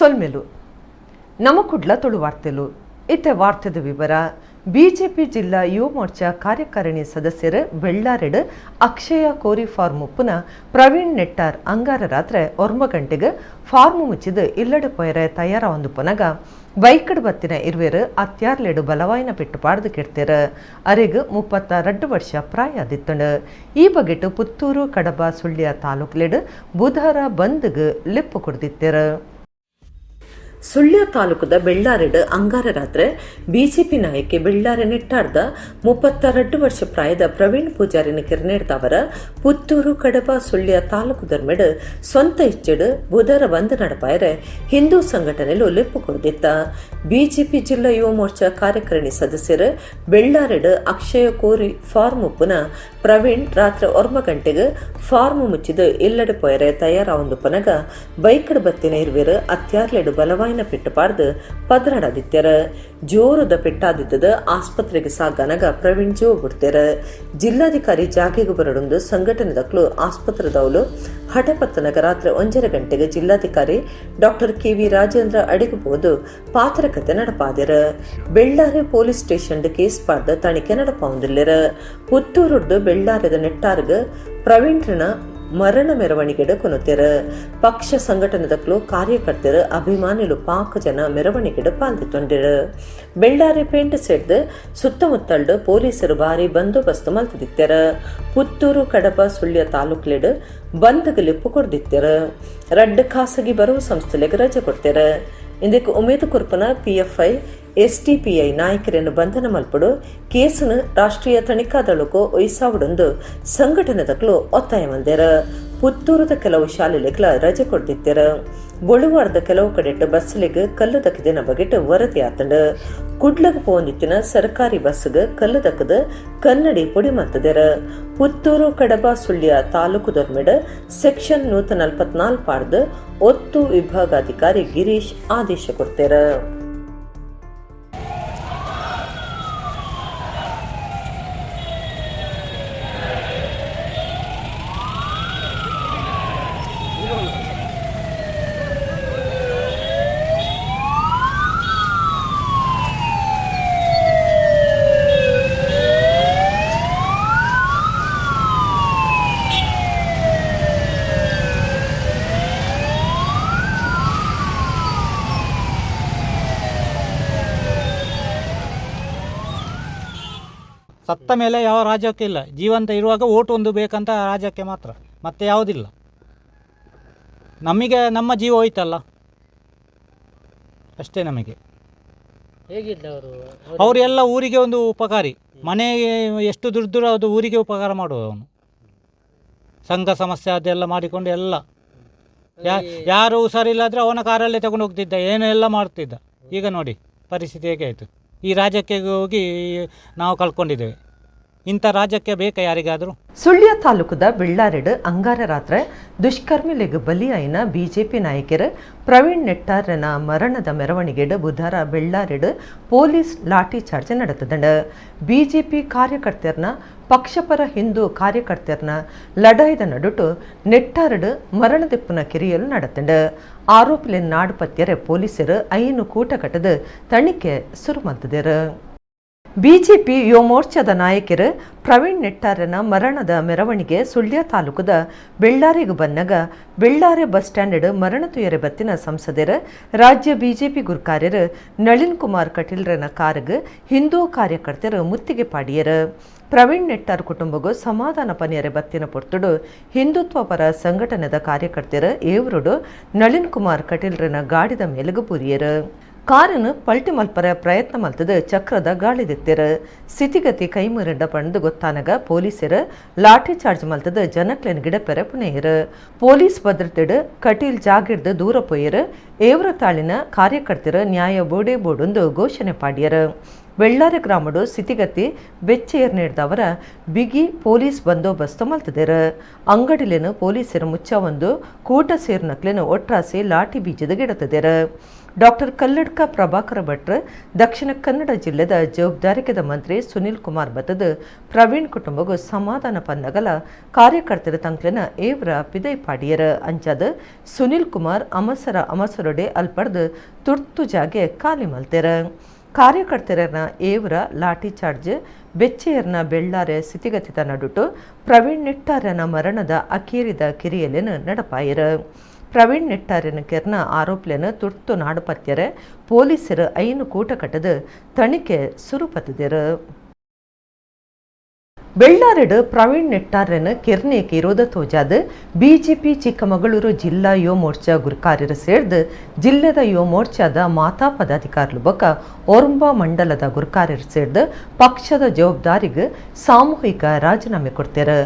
ಸೊಲ್ಮೆಲು ನಮಕುಡ್ಲ ತುಳು ವಾರ್ತೆಲು. ಇತ್ತೆ ವಾರ್ತೆದ ವಿವರ. ಬಿಜೆಪಿ ಜಿಲ್ಲಾ ಯುವ ಮೋರ್ಚಾ ಕಾರ್ಯಕಾರಿಣಿ ಸದಸ್ಯರು ಬೆಳ್ಳಾರೆಡ್ ಅಕ್ಷಯ ಕೋರಿ ಫಾರ್ಮ್ ಉಪ್ಪುನ ಪ್ರವೀಣ್ ನೆಟ್ಟಾರ್ ಅಂಗಾರ ರಾತ್ರಿ 9 ಗಂಟೆಗೆ ಫಾರ್ಮ್ ಮುಚ್ಚಿದು ಇಲ್ಲಡೆ ಪೋಯರೆ ತಯಾರಾವೊಂದು ಪೊನಗ ಬೈಕಡ್ ಬತ್ತಿನ ಇರ್ವೆರ್ ಅತ್ಯಾರ್ಲೆಡು ಬಲವಾಯಿನ ಪೆಟ್ಟು ಪಾಡ್ದು ಕೆಡ್ತೇರು. ಅರೆಗ್ 32 ವರ್ಷ ಪ್ರಾಯ ಆದಿತ್ತಂಡು. ಈ ಬಗೆಟ್ ಪುತ್ತೂರು ಕಡಬ ಸುಳ್ಯ ತಾಲೂಕುಲೆಡ್ ಬುಧಾರ ಬಂದ್ಗ್ ಲೆಪ್ಪು ಕೊಡ್ದಿತ್ತೇರು. ಸುಳ್ಯ ತಾಲೂಕುದ ಬೆಳ್ಳಾರೆಡ್ ಅಂಗಾರ ರಾತ್ರಿ ಬಿಜೆಪಿ ನಾಯಕಿ ಬೆಳ್ಳಾರೆ ನೆಟ್ಟಾರ್ದ 32 ವರ್ಷ ಪ್ರಾಯದ ಪ್ರವೀಣ್ ಪೂಜಾರಿನ ಕಿರ್ನೇಡ್ದವರ ಪುತ್ತೂರು ಕಡಬ ಸುಳ್ಯ ತಾಲೂಕು ಧರ್ಮೆಡ್ ಸ್ವಂತ ಇಚ್ಛೆಡ್ ಬುಧರ ಬಂದ್ ನಡಪಾಯರೆ ಹಿಂದೂ ಸಂಘಟನೆಲು ಲೆಪ್ಪು ಕೊಡ್ದಿತ್ತ. ಬಿಜೆಪಿ ಜಿಲ್ಲಾ ಯುವ ಮೋರ್ಚಾ ಕಾರ್ಯಕಾರಿಣಿ ಸದಸ್ಯರು ಬೆಳ್ಳಾರೆಡ್ ಅಕ್ಷಯ ಕೋರಿ ಫಾರ್ಮ್ ಉಪ್ಪುನ ಪ್ರವೀಣ್ ರಾತ್ರಿ 9 ಗಂಟೆಗೆ ಫಾರ್ಮ್ ಮುಚ್ಚಿದು ಇಲ್ಲಡೆ ಪೋಯರೆ ತಯಾರಾವೊಂದು ಪನಗ ಬೈಕಡ್ ಬತ್ತಿನ ಇರ್ವೆರ್ ಅತ್ಯಾರ್ಲೆಡ್ ಬಲವಾಯಿನ ಪೆಟ್ಟು ಪಾಡ್ದು ಪದ್ರಾಡಾದಿತ್ತೆರ್. ಜೋರುದ ಪೆಟ್ಟಾದಿದ್ದದ ಆಸ್ಪತ್ರೆಗೆ ಸಾಗನಗ ಪ್ರವೀಣ್ ಜೋ ಬಿಡ್ತೇರ. ಜಿಲ್ಲಾಧಿಕಾರಿ ಜಾಗೆಗೆ ಬರಡೊಂದು ಸಂಘಟನೆದಕ್ಲು ಆಸ್ಪತ್ರೆದವಲು ಹಠಪತ್ತನಗ ರಾತ್ರಿ 1:30 ಗಂಟೆಗೆ ಜಿಲ್ಲಾಧಿಕಾರಿ doctor K V Rajendra ಅಡಿಗೆ ಪೋದು ಪಾತ್ರಕತೆ ನಡಪಾದೆರ್. ಬೆಳ್ಳಾರೆ police station case ಪಾಡ್ದ ತನಿಖೆ ನಡಪಾವುದಿಲ್ಲೆರ್. ಪುತ್ತೂರುಡ್ದು ಬೆಳ್ಳಾರೆದ ನೆಟ್ಟಾರ್ಗ್ ಪ್ರವೀಣ್ರನ ಮರಣ ಮೆರವಣಿಗೆಡು ಕೊನೊತೆರ್. ಪಕ್ಷ ಸಂಘಟನೆದಕ್ಲು ಕಾರ್ಯಕರ್ತರು ಅಭಿಮಾನಿಲು ಪಾಕ ಜನ ಮೆರವಣಿಗೆಡು ಪಾಲ್ದಿತ್ತೊಂಡೆರು. ಬೆಳ್ಳಾರೆ ಪೇಂಟ್ ಸೆಡ್ದು ಸುತ್ತಮುತ್ತಲ್ಡು ಪೊಲೀಸರು ಭಾರಿ ಬಂದೋಬಸ್ತ್ ಮಲ್ತದಿತ್ತೆರ್. ಪುತ್ತೂರು ಕಡಬ ಸುಳ್ಯ ತಾಲೂಕ್ಲೆಡ್ ಬಂದ್ಗ್ ಲೆಪ್ಪು ಕೊರ್ದಿತ್ತೆರ್. ರಡ್ಡ್ ಖಾಸಗಿ ಬರವು ಸಂಸ್ಥೆಲೆಗ್ ರಜೆ ಕೊಡ್ತೇರು. ಇಂದಕ್ಕೆ ಉಮೇದು ಕೊರ್ಪನ ಪಿಎಫ್ಐ ಎಸ್ಡಿಪಿಐ ನಾಯಕರನ್ನು ಬಂಧನ ಮಲ್ಪಡು ಕೇಸನ್ನು ರಾಷ್ಟ್ರೀಯ ತನಿಖಾ ದಳಕ್ಕೂ ಒಯ್ಸಾವಡೊಂದು ಸಂಘಟನೆದಕ್ಲು ಒತ್ತಾಯ ಮಂದೇರ. ಪುತ್ತೂರದ ಕೆಲವು ಶಾಲೆಲೆಗ್ಲ ರಜೆ ಕೊಡ್ದಿತ್ತೆರ್. ಬೊಳುವಾರ್ದ ಕೆಲವು ಕಡೆಟ್ ಬಸ್ಲೆಗ್ ಕಲ್ಲು ದಕ್ಕಿದಿನ ಬಗೆಟ್ ವರದಿ ಆತಂಡ್. ಕುಡ್ಲಗ್ ಪೋಂದಿತ್ತಿನ ಸರ್ಕಾರಿ ಬಸ್ಗ್ ಕಲ್ಲು ದಕ್ಕದ ಕನ್ನಡಿ ಪೊಡಿ ಮಲ್ತದೆರ್. ಪುತ್ತೂರು ಕಡಬ ಸುಳ್ಯ ತಾಲೂಕು ದೊರ್ಮೆಡ್ ಸೆಕ್ಷನ್ 144 ಪಾಡ್ದು ಒತ್ತು ವಿಭಾಗಾಧಿಕಾರಿ ಗಿರೀಶ್ ಆದೇಶ ಕೊಡ್ತೇರ. ಸತ್ತ ಮೇಲೆ ಯಾವ ರಾಜ್ಯಕ್ಕೆ ಇಲ್ಲ. ಜೀವಂತ ಇರುವಾಗ ಓಟು ಒಂದು ಬೇಕಂತ ರಾಜ್ಯಕ್ಕೆ ಮಾತ್ರ, ಮತ್ತೆ ಯಾವುದಿಲ್ಲ. ನಮಗೆ ನಮ್ಮ ಜೀವ ಹೋಯ್ತಲ್ಲ ಅಷ್ಟೇ ನಮಗೆ. ಹೇಗಿದ್ದವರು? ಅವರೆಲ್ಲ ಊರಿಗೆ ಒಂದು ಉಪಕಾರಿ. ಮನೆಗೆ ಎಷ್ಟು ದುಡ್ಡು ಅದು ಊರಿಗೆ ಉಪಕಾರ ಮಾಡುವವನು. ಸಂಘ ಸಮಸ್ಯೆ ಅದೆಲ್ಲ ಮಾಡಿಕೊಂಡು ಎಲ್ಲ ಯಾರು ಹುಷಾರಿಲ್ಲಾದರೆ ಅವನ ಕಾರಲ್ಲೇ ತಗೊಂಡು ಹೋಗ್ತಿದ್ದ, ಏನೆಲ್ಲ ಮಾಡ್ತಿದ್ದ. ಈಗ ನೋಡಿ ಪರಿಸ್ಥಿತಿ ಹೇಗೆ ಆಯಿತು. ಈ ರಾಜ್ಯಕ್ಕೆ ಹೋಗಿ ನಾವು ಕಳ್ಕೊಂಡಿದ್ದೇವೆ. ಇಂಥ ರಾಜ್ಯಕ್ಕೆ ಬೇಕಾ ಯಾರಿಗಾದರೂ? ಸುಳ್ಯ ತಾಲೂಕುದ ಬೆಳ್ಳಾರೆಡ್ ಅಂಗಾರ ರಾತ್ರಿ ದುಷ್ಕರ್ಮಿಲೆಗ್ ಬಲಿಯಾಯಿನ ಬಿಜೆಪಿ ನಾಯಕರು ಪ್ರವೀಣ್ ನೆಟ್ಟಾರನ ಮರಣದ ಮೆರವಣಿಗೆಡ್ ಬುಧಾರ ಬೆಳ್ಳಾರೆಡ್ ಪೊಲೀಸ್ ಲಾಠಿ ಚಾರ್ಜ್ ನಡೆತದಂಡ. ಬಿಜೆಪಿ ಕಾರ್ಯಕರ್ತರನ ಪಕ್ಷಪರ ಹಿಂದೂ ಕಾರ್ಯಕರ್ತರನ ಲಡಾಯ್ದ ನಡುಟು ನೆಟ್ಟಾರಡ್ ಮರಣದೆಪ್ಪುನ ಕಿರಿಯಲು ನಡೆತಂಡ. ಆರೋಪಿಲೆ ನಾಡುಪತ್ಯರೆ ಪೊಲೀಸರು 5 ಕೂಟ ಕಟ್ಟದ ತನಿಖೆ ಶುರು ಮಲ್ತದೆರು. ಬಿಜೆಪಿ ಯುವ ಮೋರ್ಚಾದ ನಾಯಕರು ಪ್ರವೀಣ್ ನೆಟ್ಟಾರನ ಮರಣದ ಮೆರವಣಿಗೆ ಸುಳ್ಯ ತಾಲೂಕುದ ಬೆಳ್ಳಾರೆಗೆ ಬನ್ನಗ ಬೆಳ್ಳಾರೆ ಬಸ್ ಸ್ಟ್ಯಾಂಡ್ ಮರಣ ತುಯರೆ ಬತ್ತಿನ ಸಂಸದರು ರಾಜ್ಯ ಬಿಜೆಪಿ ಗುರ್ಕಾರ್ಯರು ನಳಿನ್ ಕುಮಾರ್ ಕಟೀಲ್ರನ ಕಾರ್ಗ್ ಹಿಂದೂ ಕಾರ್ಯಕರ್ತರು ಮುತ್ತಿಗೆ ಪಾಡಿಯರು. ಪ್ರವೀಣ್ ನೆಟ್ಟಾರ್ ಕುಟುಂಬಗೂ ಸಮಾಧಾನ ಪನಿಯರೆ ಬತ್ತಿನ ಪೊರ್ತುಡು ಹಿಂದುತ್ವ ಪರ ಸಂಘಟನೆದ ಕಾರ್ಯಕರ್ತರು ಏವರುಡು ನಳಿನ್ ಕುಮಾರ್ ಕಟೀಲ್ರನ ಗಾಡಿದ ಮೇಲುಗು ಬೂರಿಯರು. ಕಾರನ್ನು ಪಲ್ಟಿ ಮಲ್ಪರ ಪ್ರಯತ್ನ ಮಲ್ತದ ಚಕ್ರದ ಗಾಳಿದೆತ್ತೆರ್. ಸ್ಥಿತಿಗತಿ ಕೈಮುರಂಡ ಪಂದು ಗೊತ್ತಾನಗ ಪೊಲೀಸರು ಲಾಠಿ ಚಾರ್ಜ್ ಮಲ್ತದ ಜನಕ್ಲೆನ್ ಗಿಡಪೆರೆ ಪುಣೆಯರು. ಪೊಲೀಸ್ ಭದ್ರತೆಡ್ ಕಟೀಲ್ ಜಾಗಿರ್ದು ದೂರ ಪೋಯರು. ಏವ್ರ ತಾಳಿನ ಕಾರ್ಯಕರ್ತರ ನ್ಯಾಯ ಬೋಡೆ ಬೋಡೊಂದು ಘೋಷಣೆ ಪಾಡಿಯರು. ಬೆಳ್ಳಾರೆ ಗ್ರಾಮಡು ಸ್ಥಿತಿಗತಿ ಬೆಚ್ಚೇರ್ ನೀಡಿದವರ ಬಿಗಿ ಪೊಲೀಸ್ ಬಂದೋಬಸ್ತು ಮಲ್ತದೆರ್. ಅಂಗಡಿಲೇನು ಪೊಲೀಸರು ಮುಚ್ಚ ಒಂದು ಕೂಟ ಸೇರ್ನಕ್ಲೇನು ಒಟ್ರಾಸಿ ಲಾಠಿ ಬೀಜದ ಗಿಡತದೆರ್. ಡಾಕ್ಟರ್ ಕಲ್ಲಡ್ಕ ಪ್ರಭಾಕರ ಭಟ್ರು ದಕ್ಷಿಣ ಕನ್ನಡ ಜಿಲ್ಲೆದ ಜವಾಬ್ದಾರಿಕೆದ ಮಂತ್ರಿ ಸುನಿಲ್ ಕುಮಾರ್ ಬತ್ತದ ಪ್ರವೀಣ್ ಕುಟುಂಬಗೂ ಸಮಾಧಾನ ಪನ್ನಗಲ ಕಾರ್ಯಕರ್ತರ ತಂಕ್ಲೆನ ಏವ್ರ ಪಿದೈ ಪಾಡಿಯರ್. ಅಂಚಾದ ಸುನಿಲ್ ಕುಮಾರ್ ಅಮಸರ ಅಮಸರಡು ಪೋಡಡೆ ಅಲ್ಪಡ್ದು ತುರ್ತು ಜಾಗೆ ಖಾಲಿ ಮಲ್ತೆರ್. ಕಾರ್ಯಕರ್ತರನ್ನ ಏವರ ಲಾಠಿ ಚಾರ್ಜ್ ಬೆಚ್ಚೆಯರ್ನ ಬೆಳ್ಳಾರೆ ಸ್ಥಿತಿಗತಿತ ನಡುಟು ಪ್ರವೀಣ್ ನೆಟ್ಟಾರನ ಮರಣದ ಅಕೇರಿದ ಕಿರಿಯಲೆನು ನಡಪಾಯರು. ಪ್ರವೀಣ್ ನೆಟ್ಟಾರನ ಕೆರ್ನ ಆರೋಪ್ಲೆನ ತುರ್ತು ನಾಡುಪತ್ಯರೆ ಪೊಲೀಸರು 5 ಕೂಟ ಕಟ್ಟದು ತನಿಖೆ ಸುರುಪತಿದರು. ಬೆಳ್ಳಾರೆಡು ಪ್ರವೀಣ್ ನೆಟ್ಟಾರನ ಕೆರ್ನೇಕ್ ಇರೋದ ತೋಜಾದ ಬಿಜೆಪಿ ಚಿಕ್ಕಮಗಳೂರು ಜಿಲ್ಲಾ ಯುವ ಮೋರ್ಚಾ ಗುರುಕಾರ್ಯರು ಸೇರ್ದು ಜಿಲ್ಲೆದ ಯುವ ಮೋರ್ಚಾದ ಮಾತಾ ಪದಾಧಿಕಾರಿಲು ಬೊಕ್ಕ ಒರ್ಂಬ ಮಂಡಲದ ಗುರುಕಾರ್ಯರು ಸೇರ್ದು ಪಕ್ಷದ ಜವಾಬ್ದಾರಿಗೆ ಸಾಮೂಹಿಕ ರಾಜೀನಾಮೆ ಕೊಡ್ತಾರೆ.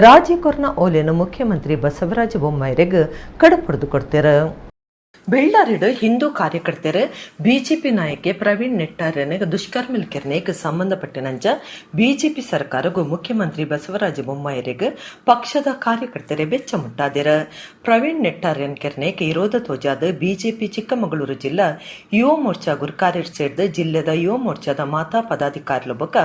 ರಾಜಿಕೊರ್ನ ಓಲೆಯನ್ನು ಮುಖ್ಯಮಂತ್ರಿ ಬಸವರಾಜ ಬೊಮ್ಮಾಯಿರಿಗೆ ಕಡಪುಡಿದು ಕೊಡ್ತಾರೆ. ಬೆಳ್ಳಾರಿಡು ಹಿಂದೂ ಕಾರ್ಯಕರ್ತರು ಬಿಜೆಪಿ ನಾಯಕೆ ಪ್ರವೀಣ್ ನೆಟ್ಟಾರನ ದುಷ್ಕರ್ಮಿಲ್ ಕೆರ್ನೇಕ್ ಸಂಬಂಧಪಟ್ಟನಂಚ ಬಿಜೆಪಿ ಸರ್ಕಾರಗೂ ಮುಖ್ಯಮಂತ್ರಿ ಬಸವರಾಜ ಬೊಮ್ಮಾಯಿರಿಗೆ ಪಕ್ಷದ ಕಾರ್ಯಕರ್ತರೆ ಬೆಚ್ಚ ಮುಟ್ಟಾದಿರ. ಪ್ರವೀಣ್ ನೆಟ್ಟಾರನ್ ಕೆರ್ನೇಕ್ ಇರೋದ ತೋಜಾದ ಬಿಜೆಪಿ ಚಿಕ್ಕಮಗಳೂರು ಜಿಲ್ಲಾ ಯುವ ಮೋರ್ಚಾ ಗುರ್ಕಾರ್ಯರ್ ಸೇರ್ದು ಜಿಲ್ಲೆದ ಯುವ ಮೋರ್ಚಾದ ಮಾತಾ ಪದಾಧಿಕಾರಿಲು ಬೊಕ್ಕ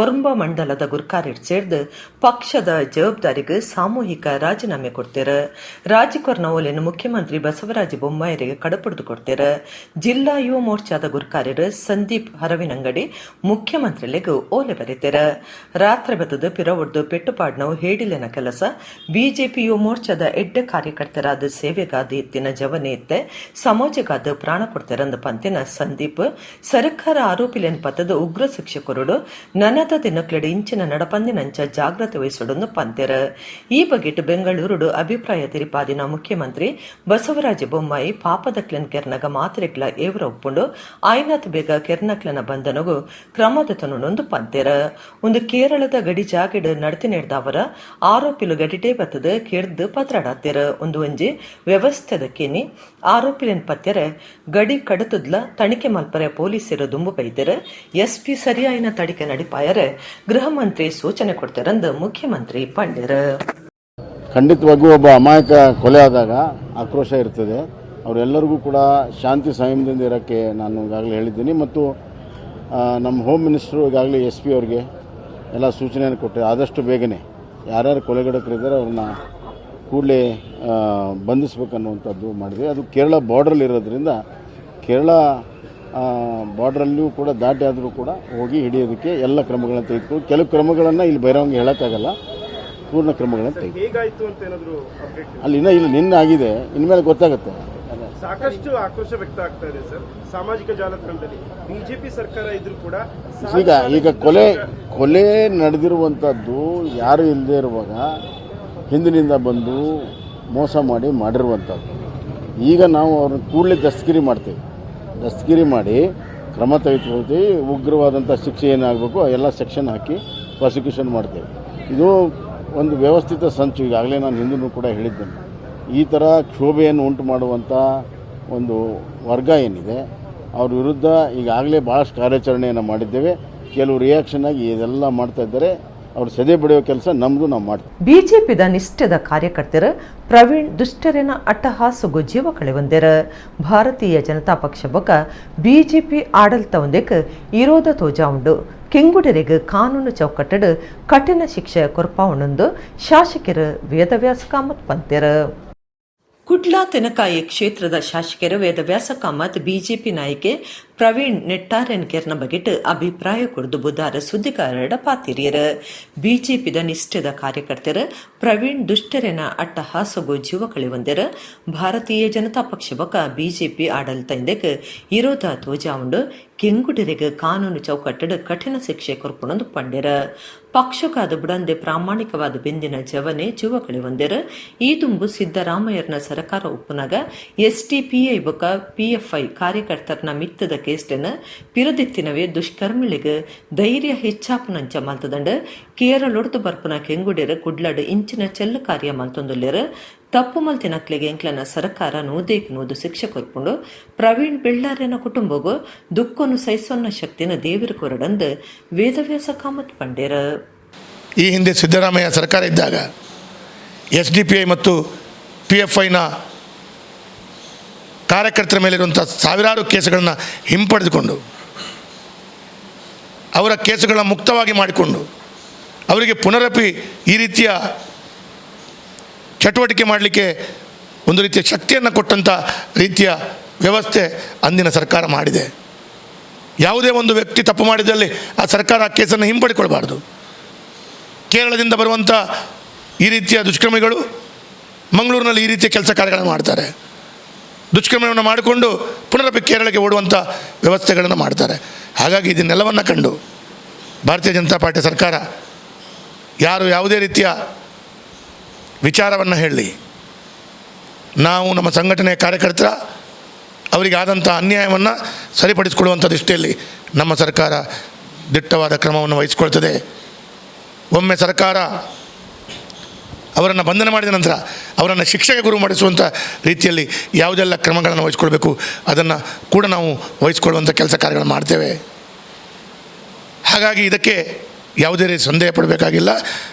ಒರ್ಂಬ ಮಂಡಲದ ಗುರ್ಕಾರ್ಯರ್ ಸೇರ್ದು ಪಕ್ಷದ ಜವಾಬ್ದಾರಿಗೆ ಸಾಮೂಹಿಕ ರಾಜೀನಾಮೆ ಕೊಡ್ತೇರ. ರಾಜಿಕೊರ್ನ ಓಲೆಯನ್ನು ಮುಖ್ಯಮಂತ್ರಿ ಬಸವರಾಜ ಬೊಮ್ಮಾಯಿ ಕಡಪುಡಿದು ಕೊಡ್ತೇರ. ಜಿಲ್ಲಾ ಯುವ ಮೋರ್ಚಾದ ಗುರ್ಕಾರ್ಯರು ಸಂದೀಪ್ ಹರವಿನಂಗಡಿ ಮುಖ್ಯಮಂತ್ರಿಲೆಗ್ ಓಲೆ ಬರೆತೇರ. ರಾತ್ರಿ ಬತ್ತದ ಪಿರವೊಡ್ದು ಪೆಟ್ಟುಪಾಡ್ನವು ಹೇಡಿಲೆನ ಕೆಲಸ ಬಿಜೆಪಿ ಯುವ ಮೋರ್ಚಾದ ಎಡ್ಡೆ ಕಾರ್ಯಕರ್ತರಾದ ಸೇವೆಗಾದ ಎತ್ತಿನ ಜವನೆ ಎತ್ತೆ ಸಮಾಜಗಾದ ಪ್ರಾಣ ಕೊಡ್ತೇರಂದ ಪಂತಿನ ಸಂದೀಪ್ ಸರ್ಕಾರ ಆರೋಪಿಲೆನ್ ಪತ್ತದ ಉಗ್ರ ಶಿಕ್ಷೆ ಕೊರಡು ನನದ ದಿನಕ್ಲೆಡ್ ಇಂಚಿನ ನಡಪಂದಿನಂಚ ಜಾಗ್ರತೆ ವಹಿಸೊಡೊಂದು ಪಂತೆರ. ಈ ಬಗೆಟ್ ಬೆಂಗಳೂರುಡು ಅಭಿಪ್ರಾಯ ತಿರಿಪಾದಿನ ಮುಖ್ಯಮಂತ್ರಿ ಬಸವರಾಜ ಬೊಮ್ಮಾಯಿ ಪಾಪದ ಕ್ಲೆನ್ ಕೆರ್ನಗ ಮಾತ್ರೆಗ್ಲ ಏವರ ಒಪ್ಪುಂಡು ಆಯ್ನಾತ್ ಬೇಗ ಕೆರ್ನಕ್ಲನ ಬಂಧನಗು ಕ್ರಮದ ತನುನೊಂದು ಪಂತೆರ. ಒಂದು ಕೇರಳದ ಗಡಿ ಜಾಗೆಡ್ ನಡತಿ ನೆಡ್ದವರ ಆರೋಪಿಲು ಗಡಿಟೇ ಬತ್ತದ ಕೆರ್ದು ಪತ್ರಾಡಾತೆರ. ಒಂದು ಒಂಜಿ ವ್ಯವಸ್ಥೆದ ಕೇನಿ ಆರೋಪಿಲೆನ್ ಪತ್ತೆರೆ ಗಡಿ ಕಡತದ್ಲ ತನಿಖೆ ಮಲ್ಪರೆ ಪೊಲೀಸರು ದುಂಬು ಬೈದೆರ್. ಎಸ್ಪಿ ಸರಿಯಾಯಿನ ತಡಿಕೆ ನಡಿಪಾಯರೆ ಗೃಹ ಮಂತ್ರಿ ಸೂಚನೆ ಕೊಡ್ತಾರಂದು ಮುಖ್ಯಮಂತ್ರಿ ಪಂಡೆರ್. ಖಂಡಿತವಾಗಿಯೂ ಒಬ್ಬ ಅಮಾಯಕ ಕೊಲೆ ಆದಾಗ ಆಕ್ರೋಶ ಇರ್ತದೆ. ಅವರೆಲ್ಲರಿಗೂ ಕೂಡ ಶಾಂತಿ ಸಂಯಮದಿಂದ ಇರೋಕ್ಕೆ ನಾನು ಈಗಾಗಲೇ ಹೇಳಿದ್ದೀನಿ ಮತ್ತು ನಮ್ಮ ಹೋಮ್ ಮಿನಿಸ್ಟ್ರು ಈಗಾಗಲೇ ಎಸ್ ಪಿ ಅವರಿಗೆ ಎಲ್ಲ ಸೂಚನೆಯನ್ನು ಕೊಟ್ಟೆ. ಆದಷ್ಟು ಬೇಗನೆ ಯಾರ್ಯಾರು ಕೊಲೆಗಡಕರಿದ್ದಾರೆ ಅವ್ರನ್ನ ಕೂಡಲೇ ಬಂಧಿಸ್ಬೇಕನ್ನುವಂಥದ್ದು ಮಾಡಿದ್ವಿ. ಅದು ಕೇರಳ ಬಾರ್ಡ್ರಲ್ಲಿ ಇರೋದ್ರಿಂದ ಕೇರಳ ಬಾರ್ಡ್ರಲ್ಲಿಯೂ ಕೂಡ ದಾಟಿ ಆದರೂ ಕೂಡ ಹೋಗಿ ಹಿಡಿಯೋದಕ್ಕೆ ಎಲ್ಲ ಕ್ರಮಗಳನ್ನು ತೆಗೆದುಕೊಂಡು ಕೆಲವು ಕ್ರಮಗಳನ್ನು ಇಲ್ಲಿ ಬಹಿರಂಗ ಹೇಳೋಕ್ಕಾಗಲ್ಲ, ಪೂರ್ಣ ಕ್ರಮಗಳನ್ನು ತೆಗೆದು ಹೇಗಾಯ್ತು ಅಂತ ಏನಾದ್ರು ಅಪ್ಡೇಟ್ ಅಲ್ಲಿ ಇನ್ನೂ ಇಲ್ಲ, ನಿನ್ನೆ ಆಗಿದೆ, ಇನ್ಮೇಲೆ ಗೊತ್ತಾಗುತ್ತೆ. ಸಾಕಷ್ಟು ಆಕ್ರೋಶ ವ್ಯಕ್ತ ಆಗ್ತಾ ಇದೆ ಸರ್ ಸಾಮಾಜಿಕ ಜಾಲತಾಣದಲ್ಲಿ. ಬಿಜೆಪಿ ಸರ್ಕಾರ ಇದ್ರೂ ಕೂಡ ಈಗ ಈಗ ಕೊಲೆ ಕೊಲೆ ನಡೆದಿರುವಂಥದ್ದು ಯಾರು ಇಲ್ಲದೆ ಇರುವಾಗ ಹಿಂದಿನಿಂದ ಬಂದು ಮೋಸ ಮಾಡಿ ಮಾಡಿರುವಂಥದ್ದು. ಈಗ ನಾವು ಅವ್ರನ್ನ ಕೂಡಲೇ ದಸ್ತಗಿರಿ ಮಾಡ್ತೀವಿ. ದಸ್ತಗಿರಿ ಮಾಡಿ ಕ್ರಮ ತೆಗೆದುಕೊಳ್ತೀವಿ. ಉಗ್ರವಾದಂಥ ಶಿಕ್ಷೆ ಏನಾಗಬೇಕು ಎಲ್ಲ ಸೆಕ್ಷನ್ ಹಾಕಿ ಪ್ರಾಸಿಕ್ಯೂಷನ್ ಮಾಡ್ತೇವೆ. ಇದು ಒಂದು ವ್ಯವಸ್ಥಿತ ಸಂಚು. ಈಗಾಗಲೇ ನಾನು ಹಿಂದೂ ಕೂಡ ಹೇಳಿದ್ದೇನೆ. ಈ ಥರ ಕ್ಷೋಭೆಯನ್ನು ಉಂಟು ಮಾಡುವಂಥ ಒಂದು ವರ್ಗ ಏನಿದೆ ಅವ್ರ ವಿರುದ್ಧ ಈಗಾಗಲೇ ಭಾಳಷ್ಟು ಕಾರ್ಯಾಚರಣೆಯನ್ನು ಮಾಡಿದ್ದೇವೆ. ಕೆಲವು ರಿಯಾಕ್ಷನ್ ಆಗಿ ಇದೆಲ್ಲ ಮಾಡ್ತಾ ಇದ್ದಾರೆ. ಅವ್ರು ಸದೆ ಬಡಿಯೋ ಕೆಲಸ ನಮ್ಮದು, ನಾವು ಮಾಡ್ತೀವಿ. ಬಿಜೆಪಿದ ನಿಷ್ಠದ ಕಾರ್ಯಕರ್ತರು ಪ್ರವೀಣ್ ದುಷ್ಟರೆನ ಅಟ್ಟಹಾಸುಗು ಜೀವ ಕಳೆವಂದೆರ. ಭಾರತೀಯ ಜನತಾ ಪಕ್ಷ ಬೊಕ ಬಿಜೆಪಿ ಆಡಳಿತ ಒಂದಕ್ಕೆ ಇರೋದ ತೋಜಾ ಉಂಡು. ಕೆಂಗುಡರಿಗೆ ಕಾನೂನು ಚೌಕಟ್ಟಡು ಕಠಿಣ ಶಿಕ್ಷೆ ಕೊರ್ಪಾವಣೊಂದು ಶಾಸಕರು ವೇದವ್ಯಾಸ ಕಾಮತ್ ಪಂತೆರ್. ಕುಡ್ಲಾ ತೆನಕಾಯಿ ಕ್ಷೇತ್ರದ ಶಾಸಕರು ವೇದವ್ಯಾಸ ಕಾಮತ್ ಬಿಜೆಪಿ ನಾಯಕೆ ಪ್ರವೀಣ್ ನೆಟ್ಟಾರನ್ ಕೆರ್ನ ಬಗೆಟ್ ಅಭಿಪ್ರಾಯ ಕೊಡ್ದು ಬುಧಾರ ಸುದ್ದಿಗಾರರ ಪಾತಿರಿಯರು. ಬಿಜೆಪಿದ ನಿಷ್ಠದ ಕಾರ್ಯಕರ್ತರು ಪ್ರವೀಣ್ ದುಷ್ಟರೆನ ಅಟ್ಟಹಾಸಗು ಜೀವ ಕಳೆವಂದೆರ್. ಭಾರತೀಯ ಜನತಾ ಪಕ್ಷ ಬೊಕ ಬಿಜೆಪಿ ಆಡಳಿತ ಇಂದಕ್ಕೆ ಇರೋದ ತೋಜಾ ಉಂಡು. ಕೆಂಗುಡರಿಗೆ ಕಾನೂನು ಚೌಕಟ್ಟಡು ಕಠಿಣ ಶಿಕ್ಷೆ ಕೊರ್ಪುಣಂದು ಪಂಡೆರ. ಪಕ್ಷಕ್ಕಾದ ಬುಡಂದೆ ಪ್ರಾಮಾಣಿಕವಾದ ಬೆಂದಿನ ಜವನೆ ಜೀವ ಕಳೆವಂದೆರ್. ಈ ದುಂಬು ಸಿದ್ದರಾಮಯ್ಯರ್ನ ಸರ್ಕಾರ ಉಪ್ಪುನಾಗ ಎಸ್ಡಿಪಿಐ ಬೊಕ ಪಿಎಫ್ಐ ಕಾರ್ಯಕರ್ತರ್ನ ಮಿತ್ತದ ಕೇಸ್ಲೆನ ಪಿರದಿತ್ತಿನವೇ ದುಷ್ಕರ್ಮಿಳಿಗೆ ಧೈರ್ಯ ಹೆಚ್ಚಾಪುನಂಚ ಮಲ್ತದಂಡ. ಕೇರಳೊಡ್ದು ಬರ್ಪುನ ಕೆಂಗುಡೆರ್ ಕುಡ್ಲಡ್ ಇಂಚಿನ ಚೆಲ್ಲು ಕಾರ್ಯ ಮಲ್ತೊಂದುಲ್ಲೆರ್. ತಪ್ಪು ಮಲ್ತಿನಕ್ಲೆಗೆ ಎಂಕ್ಲನ ಸರ್ಕಾರ ನೂದೇಕ್ ನೂದು ಶಿಕ್ಷೆ ಕೊರ್ಪುಂಡು. ಪ್ರವೀಣ್ ಬೆಳ್ಳಾರೆನ ಕುಟುಂಬಗು ದುಕ್ಕೊನು ಸಹಿಸೊನ್ನ ಶಕ್ತಿನ ದೇವಿರ ಕೊರಡಂದು ವೇದವ್ಯಾಸ ಕಾಮತ್ ಪಂಡೇರ. ಈ ಹಿಂದೆ ಸಿದ್ದರಾಮಯ್ಯ ಸರ್ಕಾರ ಇದ್ದಾಗ S D P I ಮತ್ತು ಪಿ ಎಫ್ ಐನ ಕಾರ್ಯಕರ್ತರ ಮೇಲಿರುವಂಥ ಸಾವಿರಾರು ಕೇಸುಗಳನ್ನು ಹಿಂಪಡೆದುಕೊಂಡು ಅವರ ಕೇಸುಗಳನ್ನ ಮುಕ್ತವಾಗಿ ಮಾಡಿಕೊಂಡು ಅವರಿಗೆ ಪುನರಪಿ ಈ ರೀತಿಯ ಚಟುವಟಿಕೆ ಮಾಡಲಿಕ್ಕೆ ಒಂದು ರೀತಿಯ ಶಕ್ತಿಯನ್ನು ಕೊಟ್ಟಂಥ ರೀತಿಯ ವ್ಯವಸ್ಥೆ ಅಂದಿನ ಸರ್ಕಾರ ಮಾಡಿದೆ. ಯಾವುದೇ ಒಂದು ವ್ಯಕ್ತಿ ತಪ್ಪು ಮಾಡಿದಲ್ಲಿ ಆ ಸರ್ಕಾರ ಆ ಕೇಸನ್ನು ಹಿಂಪಡೆಕೊಳ್ಬಾರ್ದು. ಕೇರಳದಿಂದ ಬರುವಂಥ ಈ ರೀತಿಯ ದುಷ್ಕರ್ಮಿಗಳು ಮಂಗಳೂರಿನಲ್ಲಿ ಈ ರೀತಿಯ ಕೆಲಸ ಕಾರ್ಯಗಳನ್ನು ಮಾಡ್ತಾರೆ. ದುಷ್ಕರ್ಮವನ್ನು ಮಾಡಿಕೊಂಡು ಪುನರಪಿ ಕೇರಳಕ್ಕೆ ಓಡುವಂಥ ವ್ಯವಸ್ಥೆಗಳನ್ನು ಮಾಡ್ತಾರೆ. ಹಾಗಾಗಿ ಇದನ್ನೆಲ್ಲವನ್ನು ಕಂಡು ಭಾರತೀಯ ಜನತಾ ಪಾರ್ಟಿ ಸರ್ಕಾರ ಯಾರು ಯಾವುದೇ ರೀತಿಯ ವಿಚಾರವನ್ನು ಹೇಳಲಿ, ನಾವು ನಮ್ಮ ಸಂಘಟನೆಯ ಕಾರ್ಯಕರ್ತರ ಅವರಿಗೆ ಆದಂಥ ಅನ್ಯಾಯವನ್ನು ಸರಿಪಡಿಸಿಕೊಳ್ಳುವಂಥ ದೃಷ್ಟಿಯಲ್ಲಿ ನಮ್ಮ ಸರ್ಕಾರ ದಿಟ್ಟವಾದ ಕ್ರಮವನ್ನು ವಹಿಸಿಕೊಳ್ತದೆ. ಒಮ್ಮೆ ಸರ್ಕಾರ ಅವರನ್ನು ಬಂಧನ ಮಾಡಿದ ನಂತರ ಅವರನ್ನು ಶಿಕ್ಷೆಗೆ ಗುರು ಮಾಡಿಸುವಂಥ ರೀತಿಯಲ್ಲಿ ಯಾವುದೆಲ್ಲ ಕ್ರಮಗಳನ್ನು ವಹಿಸ್ಕೊಳ್ಬೇಕು ಅದನ್ನು ಕೂಡ ನಾವು ವಹಿಸ್ಕೊಳ್ಳುವಂಥ ಕೆಲಸ ಕಾರ್ಯಗಳನ್ನು ಮಾಡ್ತೇವೆ. ಹಾಗಾಗಿ ಇದಕ್ಕೆ ಯಾವುದೇ ರೀತಿ ಸಂದೇಹ ಪಡಬೇಕಾಗಿಲ್ಲ.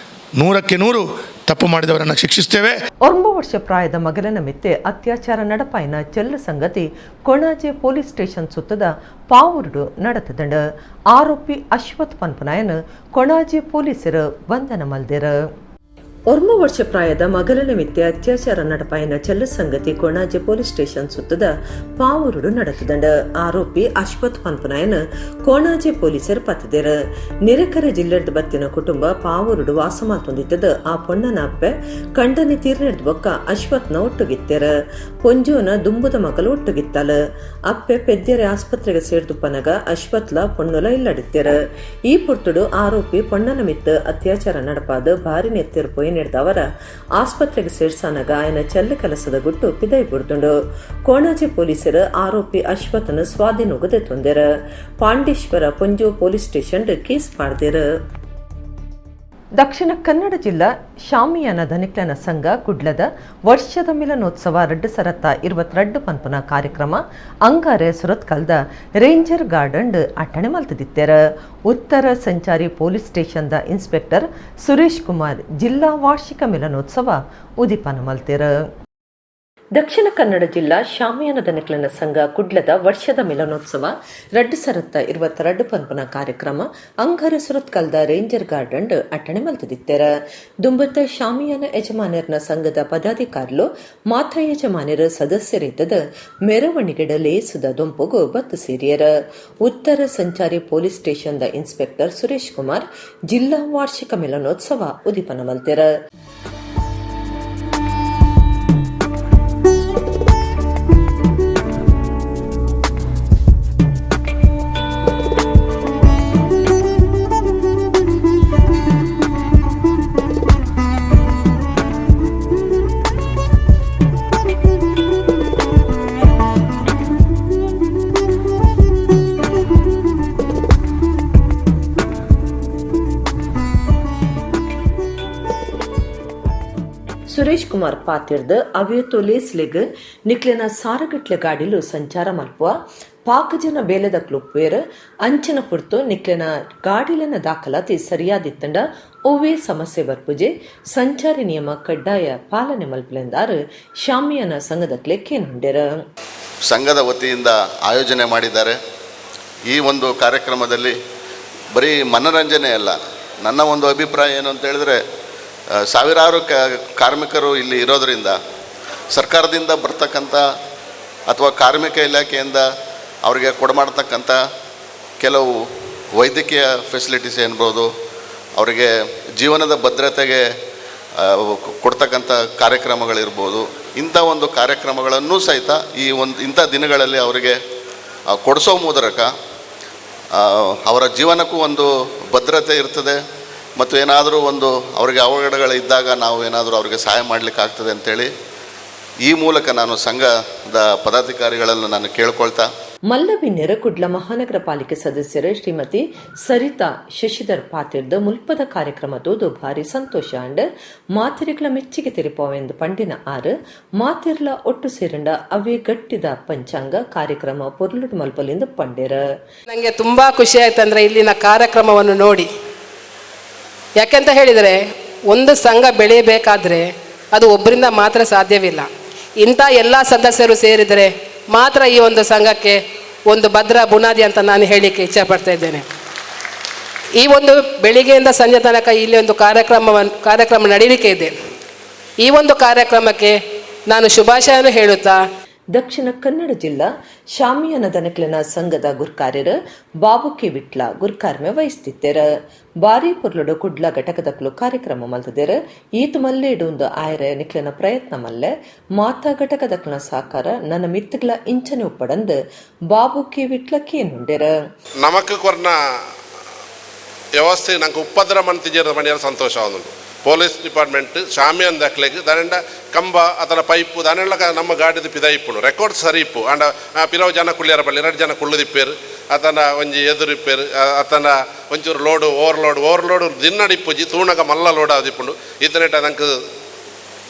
100ಕ್ಕೆ 100 ತಪ್ಪು ಮಾಡಿದವರನ್ನು ಶಿಕ್ಷಿಸ್ತೇವೆ. 9 ವರ್ಷ ಪ್ರಾಯದ ಮಗಲನ ಮಿತ್ತೆ ಅತ್ಯಾಚಾರ ನಡಪಾಯಿನ ಚೆಲ್ಲ ಸಂಗತಿ ಕೊಣಾಜೆ ಪೊಲೀಸ್ ಸ್ಟೇಷನ್ ಸುತ್ತದ ಪಾವೂರುಡು ನಡೆತದಂಡ. ಆರೋಪಿ ಅಶ್ವಥ್ ಪನ್ಪನಾಯನ್ ಕೊಣಾಜೆ ಪೊಲೀಸರು ಬಂಧನ ಮಲ್ದೆರ. 9 ವರ್ಷ ಪ್ರಾಯದ ಮಗಲನ ಮಿತ್ತೆ ಅತ್ಯಾಚಾರ ನಡಪಾಯಿನ ಚೆಲ್ಲ ಸಂಗತಿ ಕೊಣಾಜೆ ಪೊಲೀಸ್ ಸ್ಟೇಷನ್ ಸುತ್ತದ ಪಾವೂರುಡು ನಡೆತದಂಡ. ಆರೋಪಿ ಅಶ್ವಥ್ ಪನ್ಪನಾಯನ್ ಕೊಣಾಜೆ ಪೊಲೀಸರು ಪತ್ತದೆರ. ನಿರಕರ ಜಿಲ್ಲೆದ ಬತ್ತಿನ ಕುಟುಂಬ ಪಾವೂರುಡು ವಾಸ ಮಾತೊಂದಿತ್ತದ. ಆ ಪೊಣ್ಣನ ಅಪ್ಪೆ ಕಂಡನೆ ತೀರ್ನೆಡ್ದ ಬೊಕ್ಕ ಅಶ್ವತ್ನ ಒಟ್ಟುಗಿತ್ತೆರ. ಪೊಂಜೋನ ದುಂಬುದ ಮಗಲು ಒಟ್ಟುಗಿತ್ತಲ. ಅಪ್ಪೆ ಪೆದ್ಯರೆ ಆಸ್ಪತ್ರೆಗೆ ಸೇರ್ದುಪ್ಪನಗ ಅಶ್ವತ್ಲ ಪೊಣ್ಣುಲ ಇಲ್ಲಡಿತ್ತೆರ. ಈ ಪೊರ್ತುಡು ಆರೋಪಿ ಪೊಣ್ಣನ ಮಿತ್ತ ಅತ್ಯಾಚಾರ ನಡಪಾದ ಭಾರಿ ನೆತ್ತಿರ್ ಪೋಯಿ ಅವರ ಆಸ್ಪತ್ರೆಗೆ ಸೇರ್ಸಾನಗ ಆಯನ ಚೆಲ್ಲ ಕೆಲಸದ ಗುಟ್ಟು ಪಿದೈ ಬುಡ್ದುಂಡು. ಕೋಣಾಜೆ ಪೊಲೀಸರು ಆರೋಪಿ ಅಶ್ವಥನ ಸ್ವಾಧೀನೊಗದೆ ತೊಂದೆರ. Pandeshwar ಪೊಂಜೋ police station case ಮಾಡ್ದಿರ. Dakshina Kannada ಜಿಲ್ಲಾ ಶಾಮಿಯಾನ ಧನಿಕ್ಲನ ಸಂಘ ಕುಡ್ಲದ ವರ್ಷದ ಮಿಲನೋತ್ಸವ 2022 ಪನ್ಪನ ಕಾರ್ಯಕ್ರಮ ಅಂಗಾರೆ ಸುರತ್ಕಲ್ದ ರೇಂಜರ್ ಗಾರ್ಡನ್ ಅಟ್ಟಣೆ ಮಲ್ತದಿತ್ತೆರ. ಉತ್ತರ ಸಂಚಾರಿ ಪೊಲೀಸ್ ಸ್ಟೇಷನ್ದ ಇನ್ಸ್ಪೆಕ್ಟರ್ ಸುರೇಶ್ ಕುಮಾರ್ ಜಿಲ್ಲಾ ವಾರ್ಷಿಕ ಮಿಲನೋತ್ಸವ ಉದಿಪನ ಮಲ್ತೆರ. ದಕ್ಷಿಣ ಕನ್ನಡ ಜಿಲ್ಲಾ ಶಾಮಿಯಾನ ದನಕ್ಲನ ಸಂಘ ಕುಡ್ಲದ ವರ್ಷದ ಮಿಲನೋತ್ಸವ 2022 ಪನ್ಪನ ಕಾರ್ಯಕ್ರಮ ಅಂಗಾರ ಸುರತ್ಕಲ್ದ ರೇಂಜರ್ ಗಾರ್ಡನ್ ಅಟ್ಟಣೆ ಮಲ್ತದಿತ್ತೆರ. ದುಂಬತ್ತ ಶಾಮಿಯಾನ ಯಜಮಾನರ್ನ ಸಂಘದ ಪದಾಧಿಕಾರಿಲು ಮಾತ್ರ ಯಜಮಾನರ ಸದಸ್ಯರಿದ್ದದ ಮೆರವಣಿಗೆಡ ಲೇಸುದ ದೊಂಪುಗು ಬತ್ತು ಸೇರಿಯರ. ಉತ್ತರ ಸಂಚಾರಿ ಪೊಲೀಸ್ ಸ್ಟೇಷನ್ದ ಇನ್ಸ್ಪೆಕ್ಟರ್ ಸುರೇಶ್ ಕುಮಾರ್ ಜಿಲ್ಲಾ ವಾರ್ಷಿಕ ಮಿಲನೋತ್ಸವ ಉದಿಪನ ಮಲ್ತೆರ. ಸುರೇಶ್ ಕುಮಾರ್ ಪಾತಿರ್ದ ಅವೇತೋ ಲೇಸ್ಲೆಗ್ ನಿಕ್ಲೆನ ಸಾರಗಟ್ಲೆ ಗಾಡಿಲು ಸಂಚಾರ ಮಲ್ಪುವ ಪಾಕಜನ ಬೇಲೆದ ಕ್ಲುಪ್ವೇರ್ ಅಂಚನ ಪುರ್ತು ನಿಕ್ಲೆನ ಗಾಡಿಲನ ದಾಖಲಾತಿ ಸರಿಯಾದಿತ್ತಂಡ ಒವ್ವೇ ಸಮಸ್ಯೆ ಬರ್ಪುಜೆ ಸಂಚಾರಿ ನಿಯಮ ಕಡ್ಡಾಯ ಪಾಲನೆ ಮಲ್ಪಲೆಂದಾರು ಶಾಮಿಯಾನ ಸಂಘದ ಕ್ಲೆಕ್ಕೇನುಂಡೆರ. ಸಂಘದ ವತಿಯಿಂದ ಆಯೋಜನೆ ಮಾಡಿದ್ದಾರೆ. ಈ ಒಂದು ಕಾರ್ಯಕ್ರಮದಲ್ಲಿ ಬರೀ ಮನರಂಜನೆ ಅಲ್ಲ, ನನ್ನ ಒಂದು ಅಭಿಪ್ರಾಯ ಏನು ಅಂತ ಹೇಳಿದ್ರೆ, ಸಾವಿರಾರು ಕಾರ್ಮಿಕರು ಇಲ್ಲಿ ಇರೋದರಿಂದ ಸರ್ಕಾರದಿಂದ ಬರ್ತಕ್ಕಂಥ ಅಥವಾ ಕಾರ್ಮಿಕ ಇಲಾಖೆಯಿಂದ ಅವರಿಗೆ ಕೊಡಮಾಡ್ತಕ್ಕಂಥ ಕೆಲವು ವೈದ್ಯಕೀಯ ಫೆಸಿಲಿಟೀಸ್ ಏನ್ಬೋದು, ಅವರಿಗೆ ಜೀವನದ ಭದ್ರತೆಗೆ ಕೊಡ್ತಕ್ಕಂಥ ಕಾರ್ಯಕ್ರಮಗಳಿರ್ಬೋದು, ಇಂಥ ಒಂದು ಕಾರ್ಯಕ್ರಮಗಳನ್ನೂ ಸಹಿತ ಈ ಒಂದು ಇಂಥ ದಿನಗಳಲ್ಲಿ ಅವರಿಗೆ ಕೊಡಿಸೋ ಮೂಲಕ ಅವರ ಜೀವನಕ್ಕೂ ಒಂದು ಭದ್ರತೆ ಇರ್ತದೆ ಮತ್ತು ಏನಾದರೂ ಒಂದು ಅವರಿಗೆ ಅವಘಡಗಳಿದ್ದಾಗ ನಾವು ಏನಾದರೂ ಅವರಿಗೆ ಸಹಾಯ ಮಾಡಲಿಕ್ಕಾಗ್ತದೆ ಅಂಥೇಳಿ ಈ ಮೂಲಕ ನಾನು ಸಂಘದ ಪದಾಧಿಕಾರಿಗಳನ್ನು ನಾನು ಕೇಳ್ಕೊಳ್ತಾ. ಮಲ್ಲಬಿನ್ನೆರ ಕುಡ್ಲ ಮಹಾನಗರ ಪಾಲಿಕೆ ಸದಸ್ಯರು ಶ್ರೀಮತಿ ಸರಿತಾ ಶಶಿಧರ್ ಪಾತಿರ್ದ ಮುಲ್ಪದ ಕಾರ್ಯಕ್ರಮ ತೋದು ಭಾರಿ ಸಂತೋಷ ಅಂಡ್ ಮಾತಿರಿಗಳ ಮೆಚ್ಚಿಗೆ ತೆರಿಪೋವೆಂದು ಪಂಡಿನ ಆರು ಮಾತಿರ್ಲ ಒಟ್ಟು ಸೇರಂಡ ಅವೇ ಗಟ್ಟಿದ ಪಂಚಾಂಗ ಕಾರ್ಯಕ್ರಮ ಪೊರ್ಲುಡು ಮಲ್ಪಲಿಂದ ಪಂಡೇರ. ನನಗೆ ತುಂಬ ಖುಷಿ ಆಯ್ತಂದ್ರೆ ಇಲ್ಲಿನ ಕಾರ್ಯಕ್ರಮವನ್ನು ನೋಡಿ. ಯಾಕೆಂತ ಹೇಳಿದರೆ ಒಂದು ಸಂಘ ಬೆಳೆಯಬೇಕಾದ್ರೆ ಅದು ಒಬ್ಬರಿಂದ ಮಾತ್ರ ಸಾಧ್ಯವಿಲ್ಲ. ಇಂಥ ಎಲ್ಲ ಸದಸ್ಯರು ಸೇರಿದರೆ ಮಾತ್ರ ಈ ಒಂದು ಸಂಘಕ್ಕೆ ಒಂದು ಭದ್ರ ಬುನಾದಿ ಅಂತ ನಾನು ಹೇಳಲಿಕ್ಕೆ ಇಚ್ಛೆಪಡ್ತಾ ಇದ್ದೇನೆ. ಈ ಒಂದು ಬೆಳಿಗ್ಗೆಯಿಂದ ಸಂಜೆ ತನಕ ಇಲ್ಲಿ ಒಂದು ಕಾರ್ಯಕ್ರಮ ನಡೀಲಿಕ್ಕೆ ಇದೆ. ಈ ಒಂದು ಕಾರ್ಯಕ್ರಮಕ್ಕೆ ನಾನು ಶುಭಾಶಯವನ್ನು ಹೇಳುತ್ತಾ, Dakshina Kannada ಜಿಲ್ಲಾ ಶಾಮಿಯಾನ ದನಕ್ಲೆನ ಸಂಘದ ಗುರ್ಕಾರ್ಯರು ಬಾಬು ಕೆ ವಿಟ್ಲ ಗುರ್ಕಾರ್ಮೆ ವಹಿಸ್ತಿದ್ದೇರು. ಬಾರಿ ಪೊರ್ಲುಡು ಕುಡ್ಲ ಘಟಕದಕ್ಲು ಕಾರ್ಯಕ್ರಮ ಮಲ್ತದೇರು. ಈತ್ ಮಲ್ಲೇಡು ಒಂದು ಆಯರೆ ನಿಕ್ಲೆನ ಪ್ರಯತ್ನ ಮಲ್ಲೆ ಮಾತಾ ಘಟಕದಕ್ಲನ ಸಾಕಾರ ನನ್ನ ಮಿತ್ತುಗಳ ಇಂಚನೆ ಉಪ್ಪಡಂದು ಬಾಬು ಕೆ ವಿಟ್ಲ ಕೇನುಂಡೆರು. ನಮಕ್ ಕೊರ್ನ ವ್ಯವಸ್ಥೆ ನಂಗೆ ಉಪದ್ರ ಮಂತಿಜೇರ ಮಣಿಯರ ಸಂತೋಷ ಆವೊಂದುಂಡು. ಪೊಲೀಸ್ ಡಿಪಾರ್ಟ್ಮೆಂಟ್ ಶಾಮಿಯಾನ ದಾಖಲೆಗ್ ದಾನೆಂಡ ಕಂಬ ಅದರ ಪೈಪು ದಾನೆಲ್ಲ ನಮ್ಮ ಗಾಡಿದ ಪಿದ ಇಪ್ಪುಂಡು, ರೆಕಾರ್ಡ್ ಸರಿ ಇಪ್ಪು. ಆಂಡ ಪಿರವು ಜನ ಕುಳ್ಳಿಯರ ಬಳ್ಳಿ ಎರಡು ಜನ ಕುಳ್ಳುದಿಪ್ಪೇರು, ಅತನ ಒಂಜಿ ಎದುರಿಪ್ಪೇರು, ಅತನ ಒಂಚೂರು load overload overload ದಿನ್ನಡಿ ಇಪ್ಪುಜಿ, ತೂಣಗ ಮಲ್ಲ ಲೋಡ್ ಆದಿಪ್ಪುಂಡು. ಇತನೇಟ ನಂಗೆ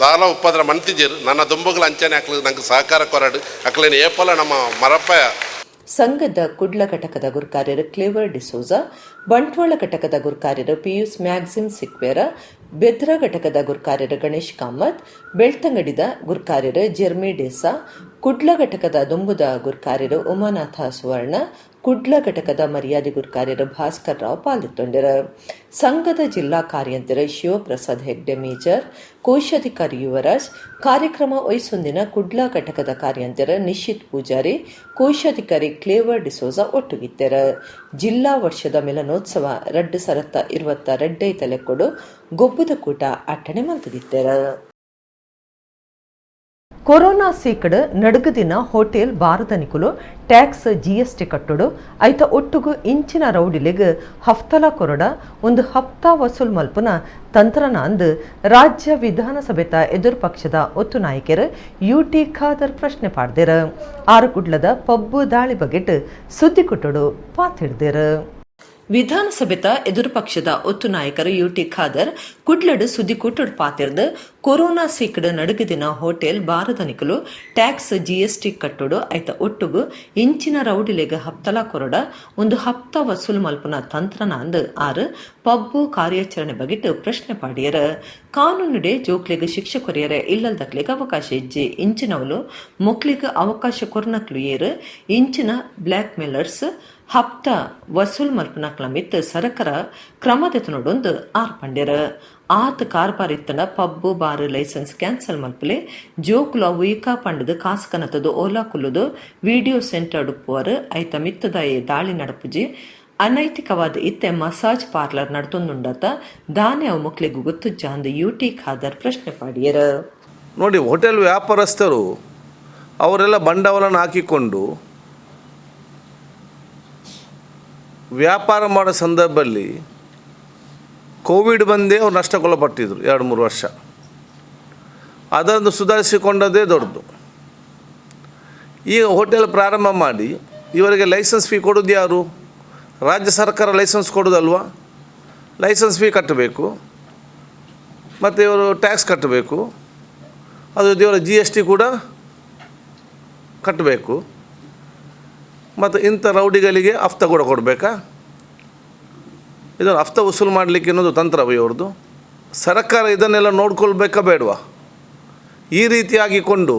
ದಾಲ ಉಪದ್ರ ಮಂತಿಜೇರು. ನನ್ನ ದುಂಬುಗಳು ಅಂಚನೆ ಅಕ್ಲು ನಂಗೆ ಸಹಕಾರ ಕೊರಡು ಅಕ್ಲೇನು ಏಪಲ ನಮ್ಮ ಮರಪ್ಪ. ಸಂಘದ ಕುಡ್ಲ ಘಟಕದ ಗುರ್ಕಾರ್ಯರು ಕ್ಲೇವರ್ ಡಿಸೋಜಾ, ಬಂಟ್ವಾಳ ಘಟಕದ ಗುರ್ಕಾರ್ಯರು ಪಿಯೂಸ್ ಮ್ಯಾಕ್ಸಿಮ್ ಸಿಕ್ವೇರ, ಬೆದ್ರ ಘಟಕದ ಗುರ್ಕಾರ್ಯರು ಗಣೇಶ್ ಕಾಮತ್, ಬೆಳ್ತಂಗಡಿದ ಗುರ್ಕಾರ್ಯರು ಜೆರ್ಮಿ ಡೇಸಾ, ಕುಡ್ಲ ಘಟಕದ ದುಂಬುದ ಗುರ್ಕಾರ್ಯರು ಉಮಾನಾಥ ಸುವರ್ಣ, ಕುಡ್ಲ ಘಟಕದ ಮರ್ಯಾದೆ ಗುರ್ಕಾರ್ಯರು ಭಾಸ್ಕರ್ ರಾವ್ ಪಾಲಿತ್ತೊಂಡರು. ಸಂಘದ ಜಿಲ್ಲಾ ಕಾರ್ಯಂತರ ಶಿವಪ್ರಸಾದ್ ಹೆಗ್ಡೆ ಮೇಜರ್, ಕೋಶಾಧಿಕಾರಿ ಯುವರಾಜ್, ಕಾರ್ಯಕ್ರಮ ವಹಿಸೊಂದಿನ ಕುಡ್ಲ ಘಟಕದ ಕಾರ್ಯಂತರ ನಿಶಿತ್ ಪೂಜಾರಿ, ಕೋಶಾಧಿಕಾರಿ ಕ್ಲೇವರ್ ಡಿಸೋಜಾ ಒಟ್ಟುಗಿತ್ತೆರು. ಜಿಲ್ಲಾ ವರ್ಷದ ಮಿಲನೋತ್ಸವ 2022 ತಲೆಕೊಡು ಗೊಬ್ಬದ ಕೂಟ ಅಟ್ಟಣೆ ಮಲ್ತದಿತ್ತೆರು. ಕೊರೋನಾ ಸೀಕಡ್ ನಡುಗುದಿನ ಹೋಟೆಲ್ ಬಾರದನಿಕುಲು ಟ್ಯಾಕ್ಸ್ ಜಿಎಸ್ಟಿ ಕಟ್ಟುಡು, ಐತ ಒಟ್ಟುಗು ಇಂಚಿನ ರೌಡಿಲೆಗ್ ಹಫ್ತಲ ಕೊರಡ ಒಂದು ಹಪ್ತಾ ವಸೂಲ್ ಮಲ್ಪುನ ತಂತ್ರನ ಅಂದು ರಾಜ್ಯ ವಿಧಾನಸಭೆತ ಎದುರು ಪಕ್ಷದ ಒತ್ತು ನಾಯಕರು ಯುಟಿ ಖಾದರ್ ಪ್ರಶ್ನೆ ಪಾಡ್ದೆರು. ಆರುಕುಡ್ಲದ ಪಬ್ಬು ದಾಳಿ ಬಗೆಟ್ ಸುದ್ದಿ ಕುಟ್ಟುಡು ಪಾತಿಡ್ದೆರು. ವಿಧಾನಸಭೆತ ಎದುರು ಪಕ್ಷದ ಒತ್ತು ನಾಯಕರು ಯುಟಿ ಖಾದರ್ ಕುಡ್ಲಡು ಸುದ್ದಿ ಕೂಟಡ್ ಪಾತಿರ್ದು, ಕೊರೋನಾ ಸೀಕಡ್ ನಡುಗುದಿನ ಹೋಟೆಲ್ ಬಾರದನಿಕಲು ಟ್ಯಾಕ್ಸ್ ಜಿಎಸ್ಟಿ ಕಟ್ಟುಡು, ಐತ ಒಟ್ಟುಗು ಇಂಚಿನ ರೌಡಿಲೆಗ್ ಹಪ್ತಲ ಕೊರಡ ಒಂದು ಹಪ್ತ ವಸೂಲು ಮಲ್ಪುನ ತಂತ್ರನ ಅಂದ್ ಆರು ಪಬ್ಬು ಕಾರ್ಯಾಚರಣೆ ಬಗೆಟ್ ಪ್ರಶ್ನೆ ಪಾಡಿಯರ. ಕಾನೂನುಡೆ ಜೋಕ್ಲೆಗ್ ಶಿಕ್ಷೆ ಕೊರಿಯರೆ ಇಲ್ಲಲ್ದಕ್ಲೆಗ್ ಅವಕಾಶ ಇಜ್ಜಿ. ಇಂಚಿನವಲು ಮೊಕ್ಲಿಗ್ ಅವಕಾಶ ಕೊರ್ನಕ್ಲು ಏರು? ಇಂಚಿನ ಬ್ಲ್ಯಾಕ್ ಮೇಲರ್ಸ್, ಹಪ್ತ ವಸೂಲ್ ಮಲ್ಪುನಕ್ಲ ಮಿತ್ತ್ ಸರಕಾರ ಕ್ರಮ ದೆತೊನೊಡೊಂದು ಆರ್ ಪಂಡೆರ್. ಆತ್ ಕಾರ್ಬಾರ್ ಇತ್ತಂಡ pub bar licence cancel ಮಲ್ಪುಲೆ. ಜೋಕುಲು ಉಯಿಕಾ ಪಂಡದು ಕಾಸು ಕನತದು ಓಲಾ ಕುಲ್ಲುದು ವಿಡಿಯೋ ಸೆಂಟರ್ ಉಪ್ಪುವರು, ಐತ ಮಿತ್ತದಾಯೆ ದಾಳಿ ನಡಪುಜಿ. ಅನೈತಿಕವಾದ ಇತ್ತೆ ಮಸಾಜ್ ಪಾರ್ಲರ್ ನಡ್ತೊಂದುಂಡತ, ದಾನೆ ಅವು ಮೊಕ್ಲೆಗ್ ಗೊತ್ತುಜ್ಜಾಂದು ಯುಟಿ ಖಾದರ್ ಪ್ರಶ್ನೆ ಪಾಡಿಯರ್. ನೋಡಿ, ಹೋಟೆಲ್ ವ್ಯಾಪಾರಸ್ಥರು ಅವರೆಲ್ಲ ಬಂಡವಾಳನ ಹಾಕಿಕೊಂಡು ವ್ಯಾಪಾರ ಮಾಡೋ ಸಂದರ್ಭದಲ್ಲಿ ಕೋವಿಡ್ ಬಂದೇ ಅವ್ರು ನಷ್ಟಕ್ಕೊಳಪಟ್ಟಿದ್ರು 2-3 ವರ್ಷ. ಅದನ್ನು ಸುಧಾರಿಸಿಕೊಂಡದ್ದೇ ದೊಡ್ಡದು. ಈಗ ಹೋಟೆಲ್ ಪ್ರಾರಂಭ ಮಾಡಿ ಇವರಿಗೆ ಲೈಸೆನ್ಸ್ ಫೀ ಕೊಡೋದು ಯಾರು? ರಾಜ್ಯ ಸರ್ಕಾರ ಲೈಸೆನ್ಸ್ ಕೊಡೋದಲ್ವ? ಲೈಸೆನ್ಸ್ ಫೀ ಕಟ್ಟಬೇಕು, ಮತ್ತು ಇವರು ಟ್ಯಾಕ್ಸ್ ಕಟ್ಟಬೇಕು, ಅದು ಇವರ GST ಕೂಡ ಕಟ್ಟಬೇಕು, ಮತ್ತು ಇಂಥ ರೌಡಿಗಳಿಗೆ ಹಫ್ತ ಕೂಡ ಕೊಡಬೇಕಾ? ಇದನ್ನು ಹಫ್ತ ವಸೂಲು ಮಾಡಲಿಕ್ಕೆ ಇನ್ನೊಂದು ತಂತ್ರವ ಇವ್ರದ್ದು. ಸರ್ಕಾರ ಇದನ್ನೆಲ್ಲ ನೋಡ್ಕೊಳ್ಬೇಕಾ ಬೇಡವಾ? ಈ ರೀತಿಯಾಗಿಕೊಂಡು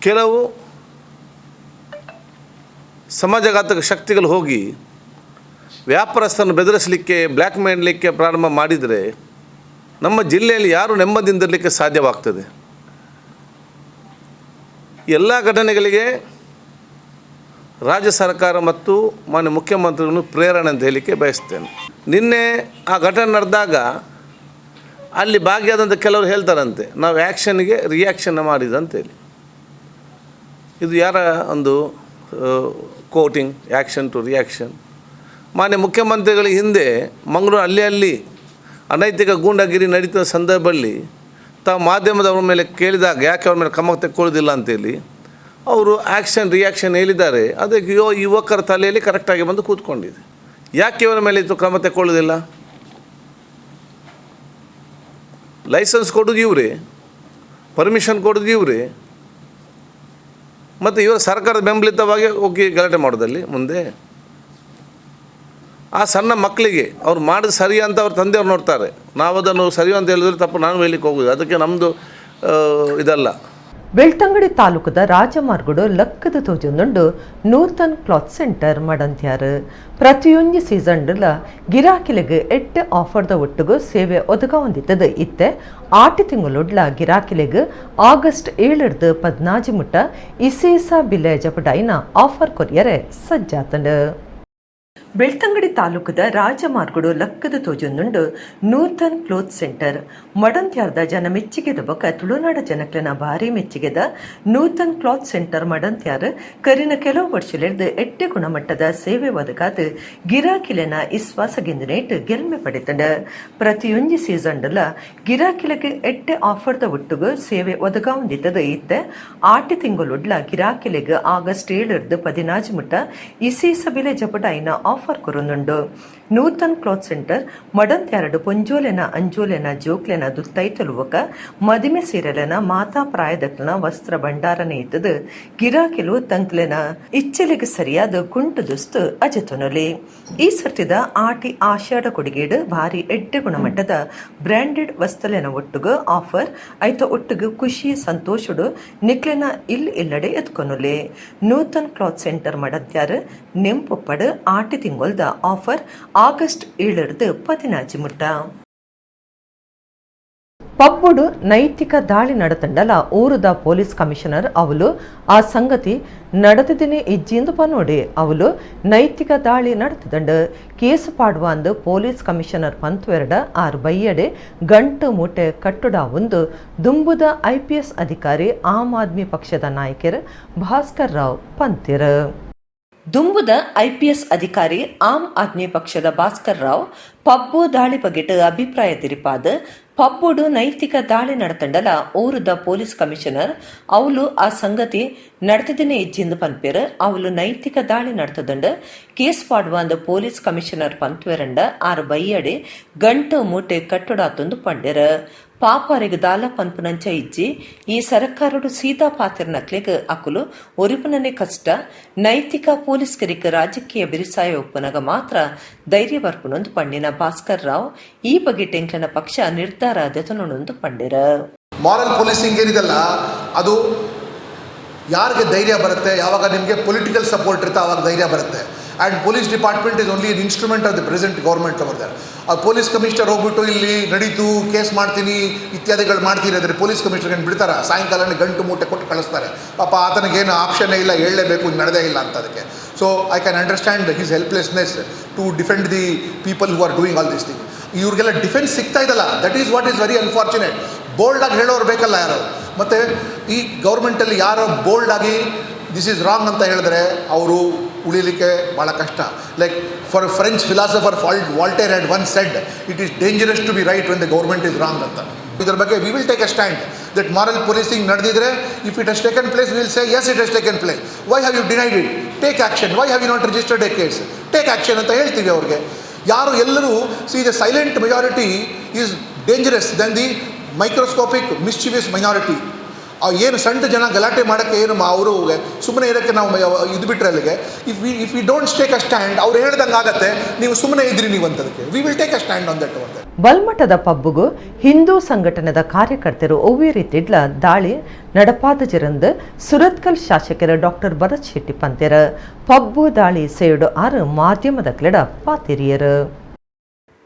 ಕೆಲವು ಸಮಾಜಘಾತಕ ಶಕ್ತಿಗಳು ಹೋಗಿ ವ್ಯಾಪಾರಸ್ಥರನ್ನು ಬೆದರಿಸಲಿಕ್ಕೆ, ಬ್ಲ್ಯಾಕ್ ಮೇಲ್ಲಿಕ್ಕೆ ಪ್ರಾರಂಭ ಮಾಡಿದರೆ ನಮ್ಮ ಜಿಲ್ಲೆಯಲ್ಲಿ ಯಾರು ನೆಮ್ಮದಿಯಿಂದಿರಲಿಕ್ಕೆ ಸಾಧ್ಯವಾಗ್ತದೆ? ಎಲ್ಲ ಘಟನೆಗಳಿಗೆ ರಾಜ್ಯ ಸರ್ಕಾರ ಮತ್ತು ಮಾನ್ಯ ಮುಖ್ಯಮಂತ್ರಿಗಳನ್ನು ಪ್ರೇರಣೆ ಅಂತ ಹೇಳಲಿಕ್ಕೆ ಬಯಸ್ತೇನೆ. ನಿನ್ನೆ ಆ ಘಟನೆ ನಡೆದಾಗ ಅಲ್ಲಿ ಭಾಗಿಯಾದಂಥ ಕೆಲವರು ಹೇಳ್ತಾರಂತೆ, ನಾವು ಆ್ಯಕ್ಷನ್ಗೆ ರಿಯಾಕ್ಷನ್ ಮಾಡಿದಂತೇಳಿ. ಇದು ಯಾರ ಒಂದು coating, action to reaction? ಮಾನ್ಯ ಮುಖ್ಯಮಂತ್ರಿಗಳ ಹಿಂದೆ ಮಂಗಳೂರು ಅಲ್ಲಿ ಅಲ್ಲಿ ಅನೈತಿಕ ಗೂಂಡಾಗಿರಿ ನಡೀತ ಸಂದರ್ಭದಲ್ಲಿ ತಾವು ಮಾಧ್ಯಮದವ್ರ ಮೇಲೆ ಕೇಳಿದಾಗ ಯಾಕೆ ಅವ್ರ ಮೇಲೆ ಕ್ರಮ ತೆಕ್ಕೊಳ್ಳೋದಿಲ್ಲ ಅಂತೇಳಿ ಅವರು ಆ್ಯಕ್ಷನ್ ರಿಯಾಕ್ಷನ್ ಹೇಳಿದ್ದಾರೆ. ಅದಕ್ಕೆ ಯುವಕರ ತಲೆಯಲ್ಲಿ ಕರೆಕ್ಟಾಗಿ ಬಂದು ಕೂತ್ಕೊಂಡಿದೆ. ಯಾಕೆ ಇವರ ಮೇಲೆ ಇದು ಕ್ರಮ ತೆಕ್ಕೊಳ್ಳೋದಿಲ್ಲ? ಲೈಸೆನ್ಸ್ ಕೊಡೋದು ಇವರೇ, ಪರ್ಮಿಷನ್ ಕೊಡೋದು ಇವರೇ, ಮತ್ತು ಇವರು ಸರ್ಕಾರದ ಬೆಂಬಲಿತವಾಗಿ ಹೋಗಿ ಗಲಾಟೆ ಮಾಡೋದಲ್ಲಿ ಮುಂದೆ ಆ ಸಣ್ಣ ಮಕ್ಕಳಿಗೆ ಅವ್ರು ಮಾಡೋದು ಸರಿ ಅಂತ ಅವ್ರ ತಂದೆಯವ್ರು ನೋಡ್ತಾರೆ. ನಾವು ಅದನ್ನು ಸರಿ ಅಂತ ಹೇಳಿದ್ರೆ ತಪ್ಪು, ನಾನು ಹೇಳಲಿಕ್ಕೆ ಹೋಗೋದು ಅದಕ್ಕೆ ನಮ್ಮದು ಇದಲ್ಲ. ಬೆಳ್ತಂಗಡಿ ತಾಲೂಕದ ರಾಜಮಾರ್ಗಡು ಲಕ್ಕದ ತೋಜೊಂದುಂಡು ನೂತನ್ ಕ್ಲಾತ್ ಸೆಂಟರ್ ಮಡಂತ್ಯಾರು. ಪ್ರತಿಯೊಂಜಿ ಸೀಸನ್ಡುಲ ಗಿರಾಕಿಲೆಗ್ 8 ಆಫರ್ದ ಒಟ್ಟುಗು ಸೇವೆ ಒದಗಾವೊಂದಿತ್ತದು. ಇತ್ತೆ ಆಟಿ ತಿಂಗಳೊಡ್ಲ ಗಿರಾಕಿಲೆಗ್ ಆಗಸ್ಟ್ 7 14 ಮುಟ್ಟ ಇಸೇಸ ಬಿಲೆ ಜಪಡಾಯಿನ ಆಫರ್ ಕೊರಿಯರೆ ಸಜ್ಜಾತಂಡು. ಬೆಳ್ತಂಗಡಿ ತಾಲೂಕದ ರಾಜಮಾರ್ಗಡು ಲಕ್ಕದ ತೋಜೊಂದುಂಡು ನೂತನ್ ಕ್ಲೋತ್ ಸೆಂಟರ್. ಮಡಂತ್ಯಾರ್ದ ಜನ ಮೆಚ್ಚಿಗೆದ ಬೊಕ ತುಳುನಾಡ ಜನಕ್ಲೆನ ಭಾರಿ ಮೆಚ್ಚಿಗೆದ ನೂತನ್ ಕ್ಲಾತ್ ಸೆಂಟರ್ ಮಡಂತ್ಯಾರ್ ಕರಿನ ಕೆಲವು ವರ್ಷಲೆರ್ದ್ 8 ಗುಣಮಟ್ಟದ ಸೇವೆ ಒದಗಾದ್ ಗಿರಾಕಿಲೆನ ಇಸ್ವಾಸಗೆಂದಿನೇಟ್ ಗೆಲ್ಮೆ ಪಡೆತಂಡ. ಪ್ರತಿಯೊಂಜಿ ಸೀಸನ್ಡುಲ ಗಿರಾಕಿಲೆಗ್ 8 ಆಫರ್ದ ಒಟ್ಟುಗು ಸೇವೆ ಒದಗಾವೊಂದಿತ್ತದು. ಇತ್ತೆ ಆಟಿ ತಿಂಗಳೊಡ್ಲ ಗಿರಾಕಿಲೆಗ್ ಆಗಸ್ಟ್ 7 14 ಮುಟ್ಟ ಇಸೇಸ ಬಿಲೆ ಜಪಡಾಯಿನ ಆಫರ್ ಕೊರೊಂದುಂಡು. ನೂತನ್ ಕ್ಲಾತ್ ಸೆಂಟರ್ ಮಡಂತ್ಯಾರಡು ಪೊಂಜೋಲೆನ ಅಂಜೋಲೆನ ಜೋಕ್ಲೆನ ದುತ್ತೈತಲುವಕ ಮದಿಮೆ ಸೀರೆಲೆನ ಮಾತಾ ಪ್ರಾಯದಕ್ಲೆನ ವಸ್ತ್ರ ಭಂಡಾರನೆ ಇತ್ತದು. ಗಿರಾಕಿಲು ತಂಕ್ಲೆನ ಇಚ್ಚಲೆಗ್ ಸರಿಯಾದ ಕುಂಟು ದುಸ್ತು ಅಜತೊನೊಲಿ. ಈ ಸರ್ತಿದ ಆಟಿ ಆಷಾಢ ಕೊಡುಗೇಡು ಭಾರಿ ಎಡ್ಡೆ ಗುಣಮಟ್ಟದ ಬ್ರಾಂಡೆಡ್ ವಸ್ತುಲೆನ ಒಟ್ಟುಗು ಆಫರ್ ಐತ ಒಟ್ಟುಗು ಖುಷಿ ಸಂತೋಷಡು ನಿಕ್ಲೆನ ಇಲ್ ಇಲ್ಲಡೆ ಎತ್ಕೊನೊಲಿ. ನೂತನ್ ಕ್ಲಾತ್ ಸೆಂಟರ್ ಮಡಂತ್ಯಾರು ನೆಂಪುಪ್ಪಡು ಆಟಿ ತಿಂಗೊಲ್ದ ಆಫರ್ ಆಗಸ್ಟ್ 7 14 ಮುಟ್ಟ. ಪಬ್ಬುಡು ನೈತಿಕ ದಾಳಿ ನಡೆತಂಡಲ ಊರುದ ಪೊಲೀಸ್ ಕಮಿಷನರ್ ಅವಲು ಆ ಸಂಗತಿ ನಡೆದಿದ್ದೇನೆ ಇಜ್ಜಿಂದು ಪನೋಡಿ. ಅವಲು ನೈತಿಕ ದಾಳಿ ನಡೆತದಂಡು ಕೇಸು ಪಾಡುವ ಅಂದು ಪೊಲೀಸ್ ಕಮಿಷನರ್ ಪಂತ್ವೆರಡ ಆರ್ ಬೈಯಡೆ ಗಂಟು ಮೂಟೆ ಕಟ್ಟುಡ ಒಂದು ದುಂಬುದ ಐಪಿಎಸ್ ಅಧಿಕಾರಿ ಆಮ್ ಆದ್ಮಿ ಪಕ್ಷದ ನಾಯಕರು ಭಾಸ್ಕರ್ ರಾವ್ ಪಂತಿರು. ದುಂಬುದ ಐಪಿಎಸ್ ಅಧಿಕಾರಿ ಆಮ್ ಆದ್ಮಿ ಪಕ್ಷದ ಭಾಸ್ಕರ್ ರಾವ್ ಪಬ್ಬು ದಾಳಿ ಬಗೆಟ್ ಅಭಿಪ್ರಾಯ ತಿರಿಪಾದ ಪಬ್ಬುಡು ನೈತಿಕ ದಾಳಿ ನಡೆತಂಡಲ ಊರುದ ಪೊಲೀಸ್ ಕಮಿಷನರ್ ಅವಲು ಆ ಸಂಗತಿ ನಡೆತದಿನೇ ಇಜ್ಜಿಂದು ಪನ್ಪೇರು. ಅವಲು ನೈತಿಕ ದಾಳಿ ನಡೆತದಂಡ ಕೇಸ್ ಪಾಡುವ ಅಂದ ಪೊಲೀಸ್ ಕಮಿಷನರ್ ಪಂತ್ವೆರಂಡ ಆರ್ ಬೈಯಡೆ ಗಂಟು ಮೂಟೆ ಕಟ್ಟುಡಾತೊಂದು ಪಂಡೆರ್. ಪಾಪಾರಿಗೆ ದಾಲ ಪನ್ಪುನಂಚ ಇಜ್ಜಿ ಈ ಸರಕಾರಡು ಸೀದಾ ಪಾತಿರ್ನಕ್ಲೆಗ್ ಅಕುಲು ಒರಿಪುನನೆ ಕಷ್ಟ. ನೈತಿಕ ಪೊಲೀಸ್ಕರಿಕ್ ರಾಜಕೀಯ ಬಿರಿಸಾಯ ಒಪ್ಪುನಗ ಮಾತ್ರ ಧೈರ್ಯ ಬರ್ಪುನೊಂದು ಪಂಡಿನ ಭಾಸ್ಕರ್ ರಾವ್ ಈ ಬಗ್ಗೆ ಟೆಂಕ್ಲನ ಪಕ್ಷ ನಿರ್ಧಾರ ದೆತೊನೊಂದು ಪಂಡಿರ. ಮಾರಲ್ ಪೊಲೀಸಿಂಗ್ ಏನಿದೆಲ್ಲ ಅದು ಯಾರಿಗೆ ಧೈರ್ಯ ಬರುತ್ತೆ? ಯಾವಾಗ ನಿಮಗೆ ಪೊಲಿಟಿಕಲ್ ಸಪೋರ್ಟ್ ಇರುತ್ತೆ ಆವಾಗ ಧೈರ್ಯ ಬರುತ್ತೆ. And police department is only an instrument of the present government over there. ಆ ಪೊಲೀಸ್ ಕಮಿಷನರ್ ಹೋಗ್ಬಿಟ್ಟು ಇಲ್ಲಿ ನಡೀತು, ಕೇಸ್ ಮಾಡ್ತೀನಿ ಇತ್ಯಾದಿಗಳು ಮಾಡ್ತೀನಿ ಅಂದರೆ ಪೊಲೀಸ್ ಕಮಿಷನರ್ ಏನು ಬಿಡ್ತಾರ? ಸಾಯಂಕಾಲನೇ ಗಂಟು ಮೂಟೆ ಕೊಟ್ಟು ಕಳಿಸ್ತಾರೆ. ಪಾಪ ಆತನಿಗೇನು ಆಪ್ಷನ್ನೇ ಇಲ್ಲ, ಹೇಳಲೇಬೇಕು ನಡೆದೇ ಇಲ್ಲ ಅಂತ ಅದಕ್ಕೆ. So I can understand his helplessness to defend the people who are doing all this thing. ಇವ್ರಿಗೆಲ್ಲ ಡಿಫೆನ್ಸ್ ಸಿಗ್ತಾ ಇದಲ್ಲ, that is what is very unfortunate. ಬೋಲ್ಡಾಗಿ ಹೇಳೋರು ಬೇಕಲ್ಲ ಯಾರು. ಮತ್ತು ಈ ಗೌರ್ಮೆಂಟಲ್ಲಿ ಯಾರೋ ಬೋಲ್ಡಾಗಿ this is wrong ಅಂತ ಹೇಳಿದ್ರೆ ಅವರು ಉಳಿಲಿಕ್ಕೆ ಭಾಳ ಕಷ್ಟ. Like for French philosopher Voltaire had once said, "It is dangerous to be right when the government is wrong" ಅಂತ. ಇದರ ಬಗ್ಗೆ we will take a stand that moral policing ನಡೆದಿದ್ರೆ, if it has taken place, will say, "Yes, it has taken place. Why have you denied it? Take action. Why have you not registered a case? Take action" ಅಂತ ಹೇಳ್ತೀವಿ ಅವ್ರಿಗೆ. ಯಾರು ಎಲ್ಲರೂ, see, the silent majority is dangerous than the microscopic mischievous minority. ಏನು ಸಣ್ಣ ಜನ ಗಲಾಟೆ ಮಾಡೋಕ್ಕೆ ಏನು ಅವರು ಸುಮ್ಮನೆ ಇರೋಕ್ಕೆ ನಾವು ಇದು ಬಿಟ್ಟರೆ ಅಲ್ಲಿಗೆ if we don't take a stand, ಅವ್ರು ಹೇಳ್ದಂಗೆ ಆಗತ್ತೆ, ನೀವು ಸುಮ್ಮನೆ ಇದ್ರಿ ನೀವು ಅಂತದಕ್ಕೆ. We will take a stand on that ಅಂತ. ಬಲ್ಮಠದ ಪಬ್ಬುಗು ಹಿಂದೂ ಸಂಘಟನೆದ ಕಾರ್ಯಕರ್ತರು ಒವ್ವೇ ರೀತಿಡ್ಲ ದಾಳಿ ನಡಪಾದ ಸುರತ್ಕಲ್ ಶಾಸಕರ ಡಾಕ್ಟರ್ ಭರತ್ ಶೆಟ್ಟಿ ಪಂತೆರ. ಪಬ್ಬು ದಾಳಿ ಸೇಡು ಆರು ಮಾಧ್ಯಮದ ಕ್ಲೆಡ ಪಾತಿರಿಯರು.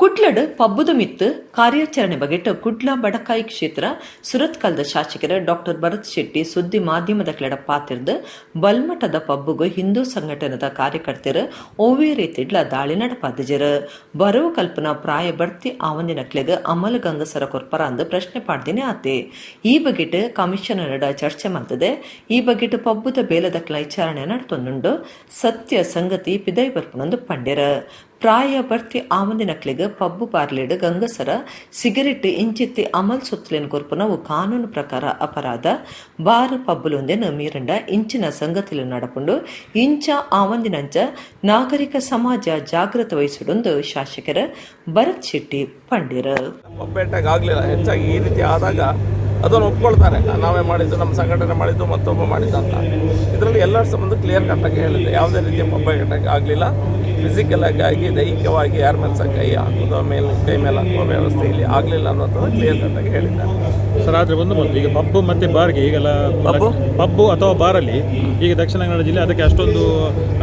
ಕುಡ್ಲಡ್ ಪಬ್ಬುದ ಮಿತ್ತು ಕಾರ್ಯಾಚರಣೆ ಬಗೆಟ್ ಕುಡ್ಲ ಬಡಕಾಯಿ ಕ್ಷೇತ್ರ ಸುರತ್ಕಲ್ದ ಶಾಸಕರ ಡಾಕ್ಟರ್ ಭರತ್ ಶೆಟ್ಟಿ ಸುದ್ದಿ ಮಾಧ್ಯಮದ ಕ್ಲೆಡ ಪಾತಿರ್ದು ಬಲ್ಮಠದ ಪಬ್ಬುಗು ಹಿಂದೂ ಸಂಘಟನೆದ ಕಾರ್ಯಕರ್ತರು ಒವ್ವೇ ರೀತಿಡ್ಲ ದಾಳಿ ನಡಪಾದಿಜರು. ಬರವು ಕಲ್ಪನಾ ಪ್ರಾಯ ಬಡ್ತಿ ಆವಂದಿನಕ್ಲೆಗ್ ಅಮಲ್ ಗಂಗಸರ ಕೊರ್ಪರ ಅಂದು ಪ್ರಶ್ನೆ ಪಾಡ್ದಿನಿ ಆತೆ. ಈ ಬಗೆಟ್ ಕಮಿಷನರ್ ಚರ್ಚೆ ಮಲ್ತದೆ. ಈ ಬಗೆಟ್ ಪಬ್ಬುದ ಬೇಲದಕ್ಲ ವಿಚಾರಣೆ ನಡ್ತೊಂದುಂಡು. ಸತ್ಯ ಸಂಗತಿ ಪಿದೈ ಬರ್ಪುನೊಂದು ಪಂಡೆರ. ಪ್ರಾಯ ಬರ್ತಿ ಆವಂದಿನಕ್ಲೆಗ್ ಪಬ್ಬು ಬಾರ್ಲೆಡ್ ಗಂಗಸರ, ಸಿಗರೆಟ್ ಇಂಚಿತ್ತಿ ಅಮಲ್ ಸೊತ್ತುಲೆನ್ ಕೊರ್ಪುನವು ಕಾನೂನು ಪ್ರಕಾರ ಅಪರಾಧ. ಬಾರ್ ಪಬ್ಬುಲೊಂದೆನ್ ಮೀರಂಡ ಇಂಚಿನ ಸಂಗತಿಲು ನಡಪುಂಡು. ಇಂಚ ಆವಂದಿನಂಚ ನಾಗರಿಕ ಸಮಾಜ ಜಾಗೃತ ವಹಿಸುಡೊಂದು ಶಾಸಕರ ಭರತ್ ಶೆಟ್ಟಿ ಪಂಡಿರ. ಪಬ್ಬೇಟಾಗಿ ಆಗಲಿಲ್ಲ. ಹೆಚ್ಚಾಗಿ ಈ ರೀತಿ ಆದಾಗ ಅದನ್ನು ಒಪ್ಕೊಳ್ತಾರೆ, ನಾವೇ ಮಾಡಿದ್ದು, ನಮ್ಮ ಸಂಘಟನೆ ಮಾಡಿದ್ದು, ಮತ್ತೊಬ್ಬ ಮಾಡಿದ್ದು ಅಂತ. ಇದರಲ್ಲಿ ಎಲ್ಲರ ಸಂಬಂಧ ಕ್ಲಿಯರ್ ಕಟ್ಟಾಗಿ ಹೇಳಿದೆ, ಯಾವುದೇ ರೀತಿಯ ಪಬ್ ಅಟ್ಯಾಕ್ ಆಗಲಿಲ್ಲ. ಫಿಸಿಕಲ್ ಆಗಿ, ದೈಹಿಕವಾಗಿ ಯಾರ ಮೇಲೆ ಸಹ ಕೈ ಹಾಕೋದು, ಮೇಲೆ ಕೈ ಮೇಲೆ ಹಾಕುವ ವ್ಯವಸ್ಥೆ ಇಲ್ಲಿ ಆಗಲಿಲ್ಲ ಅನ್ನೋಂಥದ್ದು ಕ್ಲಿಯರ್ ಕಟ್ಟಾಗಿ ಹೇಳಿದ್ದಾರೆ. ಸರ್, ಆದರೆ ಒಂದು ಮಾತು, ಈಗ ಪಬ್ ಮತ್ತೆ ಬಾರ್ಗೆ ಈಗೆಲ್ಲ, ಪಬ್ಬು ಅಥವಾ ಬಾರಲ್ಲಿ ಈಗ ದಕ್ಷಿಣ ಕನ್ನಡ ಜಿಲ್ಲೆ ಅದಕ್ಕೆ ಅಷ್ಟೊಂದು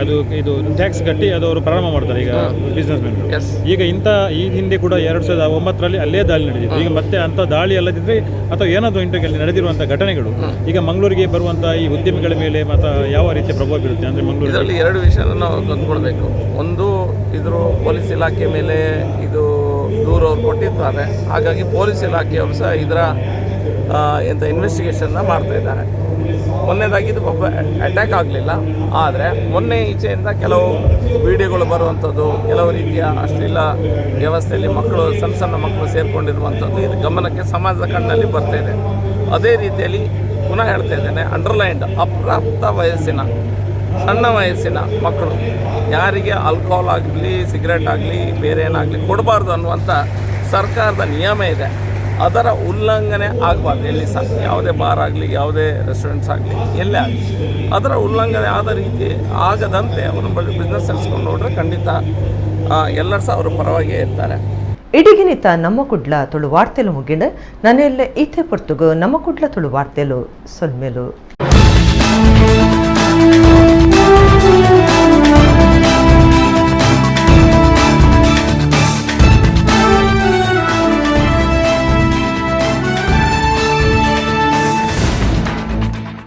ಅದು ಇದು ಟ್ಯಾಕ್ಸ್ ಕಟ್ಟಿ ಅದು ಅವರು ಪ್ರಾರಂಭ ಮಾಡ್ತಾರೆ ಈಗ ಬಿಸ್ನೆಸ್ ಮ್ಯಾನ್. ಈಗ ಇಂಥ ಈ ಹಿಂದೆ ಕೂಡ 2009ರಲ್ಲಿ ಅಲ್ಲೇ ದಾಳಿ ನಡೆದಿತ್ತು. ಈಗ ಮತ್ತೆ ಅಂಥ ದಾಳಿ ಅಲ್ಲದಿದ್ದರೆ ಅಥವಾ ಏನಾದರೂ ಇಂಟರ್ನಲ್ಲಿ ನಡೆದಿರುವಂಥ ಘಟನೆಗಳು ಈಗ ಮಂಗಳೂರಿಗೆ ಬರುವಂಥ ಈ ಉದ್ಯಮಿಗಳ ಮೇಲೆ ಮತ್ತು ಯಾವ ರೀತಿಯ ಪ್ರಭಾವ ಬೀರುತ್ತೆ ಅಂದರೆ ಮಂಗಳೂರು? ಇದರಲ್ಲಿ ಎರಡು ವಿಷಯವನ್ನು ನಾವು ತಂದ್ಕೊಳ್ಬೇಕು. ಒಂದು, ಇದ್ರ ಪೊಲೀಸ್ ಇಲಾಖೆ ಮೇಲೆ ಇದು ದೂರು ಅವ್ರು ಕೊಟ್ಟಿರ್ತಾರೆ. ಹಾಗಾಗಿ ಪೊಲೀಸ್ ಇಲಾಖೆಯವರು ಸಹ ಇದರ ಎಂಥ ಇನ್ವೆಸ್ಟಿಗೇಷನ್ನ ಮಾಡ್ತಾ ಇದ್ದಾರೆ. ಮೊನ್ನೆದಾಗಿ ಇದು ಒಬ್ಬ ಅಟ್ಯಾಕ್ ಆಗಲಿಲ್ಲ. ಆದರೆ ಮೊನ್ನೆ ಈಚೆಯಿಂದ ಕೆಲವು ವಿಡಿಯೋಗಳು ಬರುವಂಥದ್ದು, ಕೆಲವು ರೀತಿಯ ಅಶ್ಲೀಲ ವ್ಯವಸ್ಥೆಯಲ್ಲಿ ಮಕ್ಕಳು, ಸಣ್ಣ ಸಣ್ಣ ಮಕ್ಕಳು ಸೇರಿಕೊಂಡಿರುವಂಥದ್ದು, ಇದು ಗಮನಕ್ಕೆ ಸಮಾಜದ ಕಣ್ಣಲ್ಲಿ ಬರ್ತಾ ಇದೆ. ಅದೇ ರೀತಿಯಲ್ಲಿ ಪುನಃ ಹೇಳ್ತಾ ಇದ್ದೇನೆ, ಅಂಡರ್ಲೈನ್ಡ್, ಅಪ್ರಾಪ್ತ ವಯಸ್ಸಿನ, ಸಣ್ಣ ವಯಸ್ಸಿನ ಮಕ್ಕಳು ಯಾರಿಗೆ ಆಲ್ಕೋಹಾಲ್ ಆಗಲಿ, ಸಿಗರೇಟ್ ಆಗಲಿ, ಬೇರೆ ಏನಾಗಲಿ ಕೊಡಬಾರ್ದು ಅನ್ನುವಂಥ ಸರ್ಕಾರದ ನಿಯಮ ಇದೆ. ಅದರ ಉಲ್ಲಂಘನೆ ಆಗಬಾರ್ದು ಎಲ್ಲಿ ಸಹ, ಯಾವುದೇ ಬಾರ್ ಆಗಲಿ, ಯಾವುದೇ ರೆಸ್ಟೋರೆಂಟ್ಸ್ ಆಗಲಿ, ಎಲ್ಲೇ ಆಗಲಿ ಅದರ ಉಲ್ಲಂಘನೆ ಆದ ರೀತಿ ಆಗದಂತೆ ಅವರು ಬಿಸ್ನೆಸ್ ನಡೆಸ್ಕೊಂಡು ನೋಡ್ರೆ ಖಂಡಿತ ಎಲ್ಲರೂ ಸಹ ಅವರ ಪರವಾಗಿಯೇ ಇರ್ತಾರೆ. ಇಡಿಗಿನಿತ ನಮ್ಮ ಕುಡ್ಲ ತುಳು ವಾರ್ತೆಲು ಮುಗಿಂಡ ನನ್ನೆಲ್ಲ ಈತೆ ಪೊರ್ತುಗು ನಮ್ಮ ಕುಡ್ಲ ತುಳು ವಾರ್ತೆಲು ಸೊಲ್ಮೆಲು.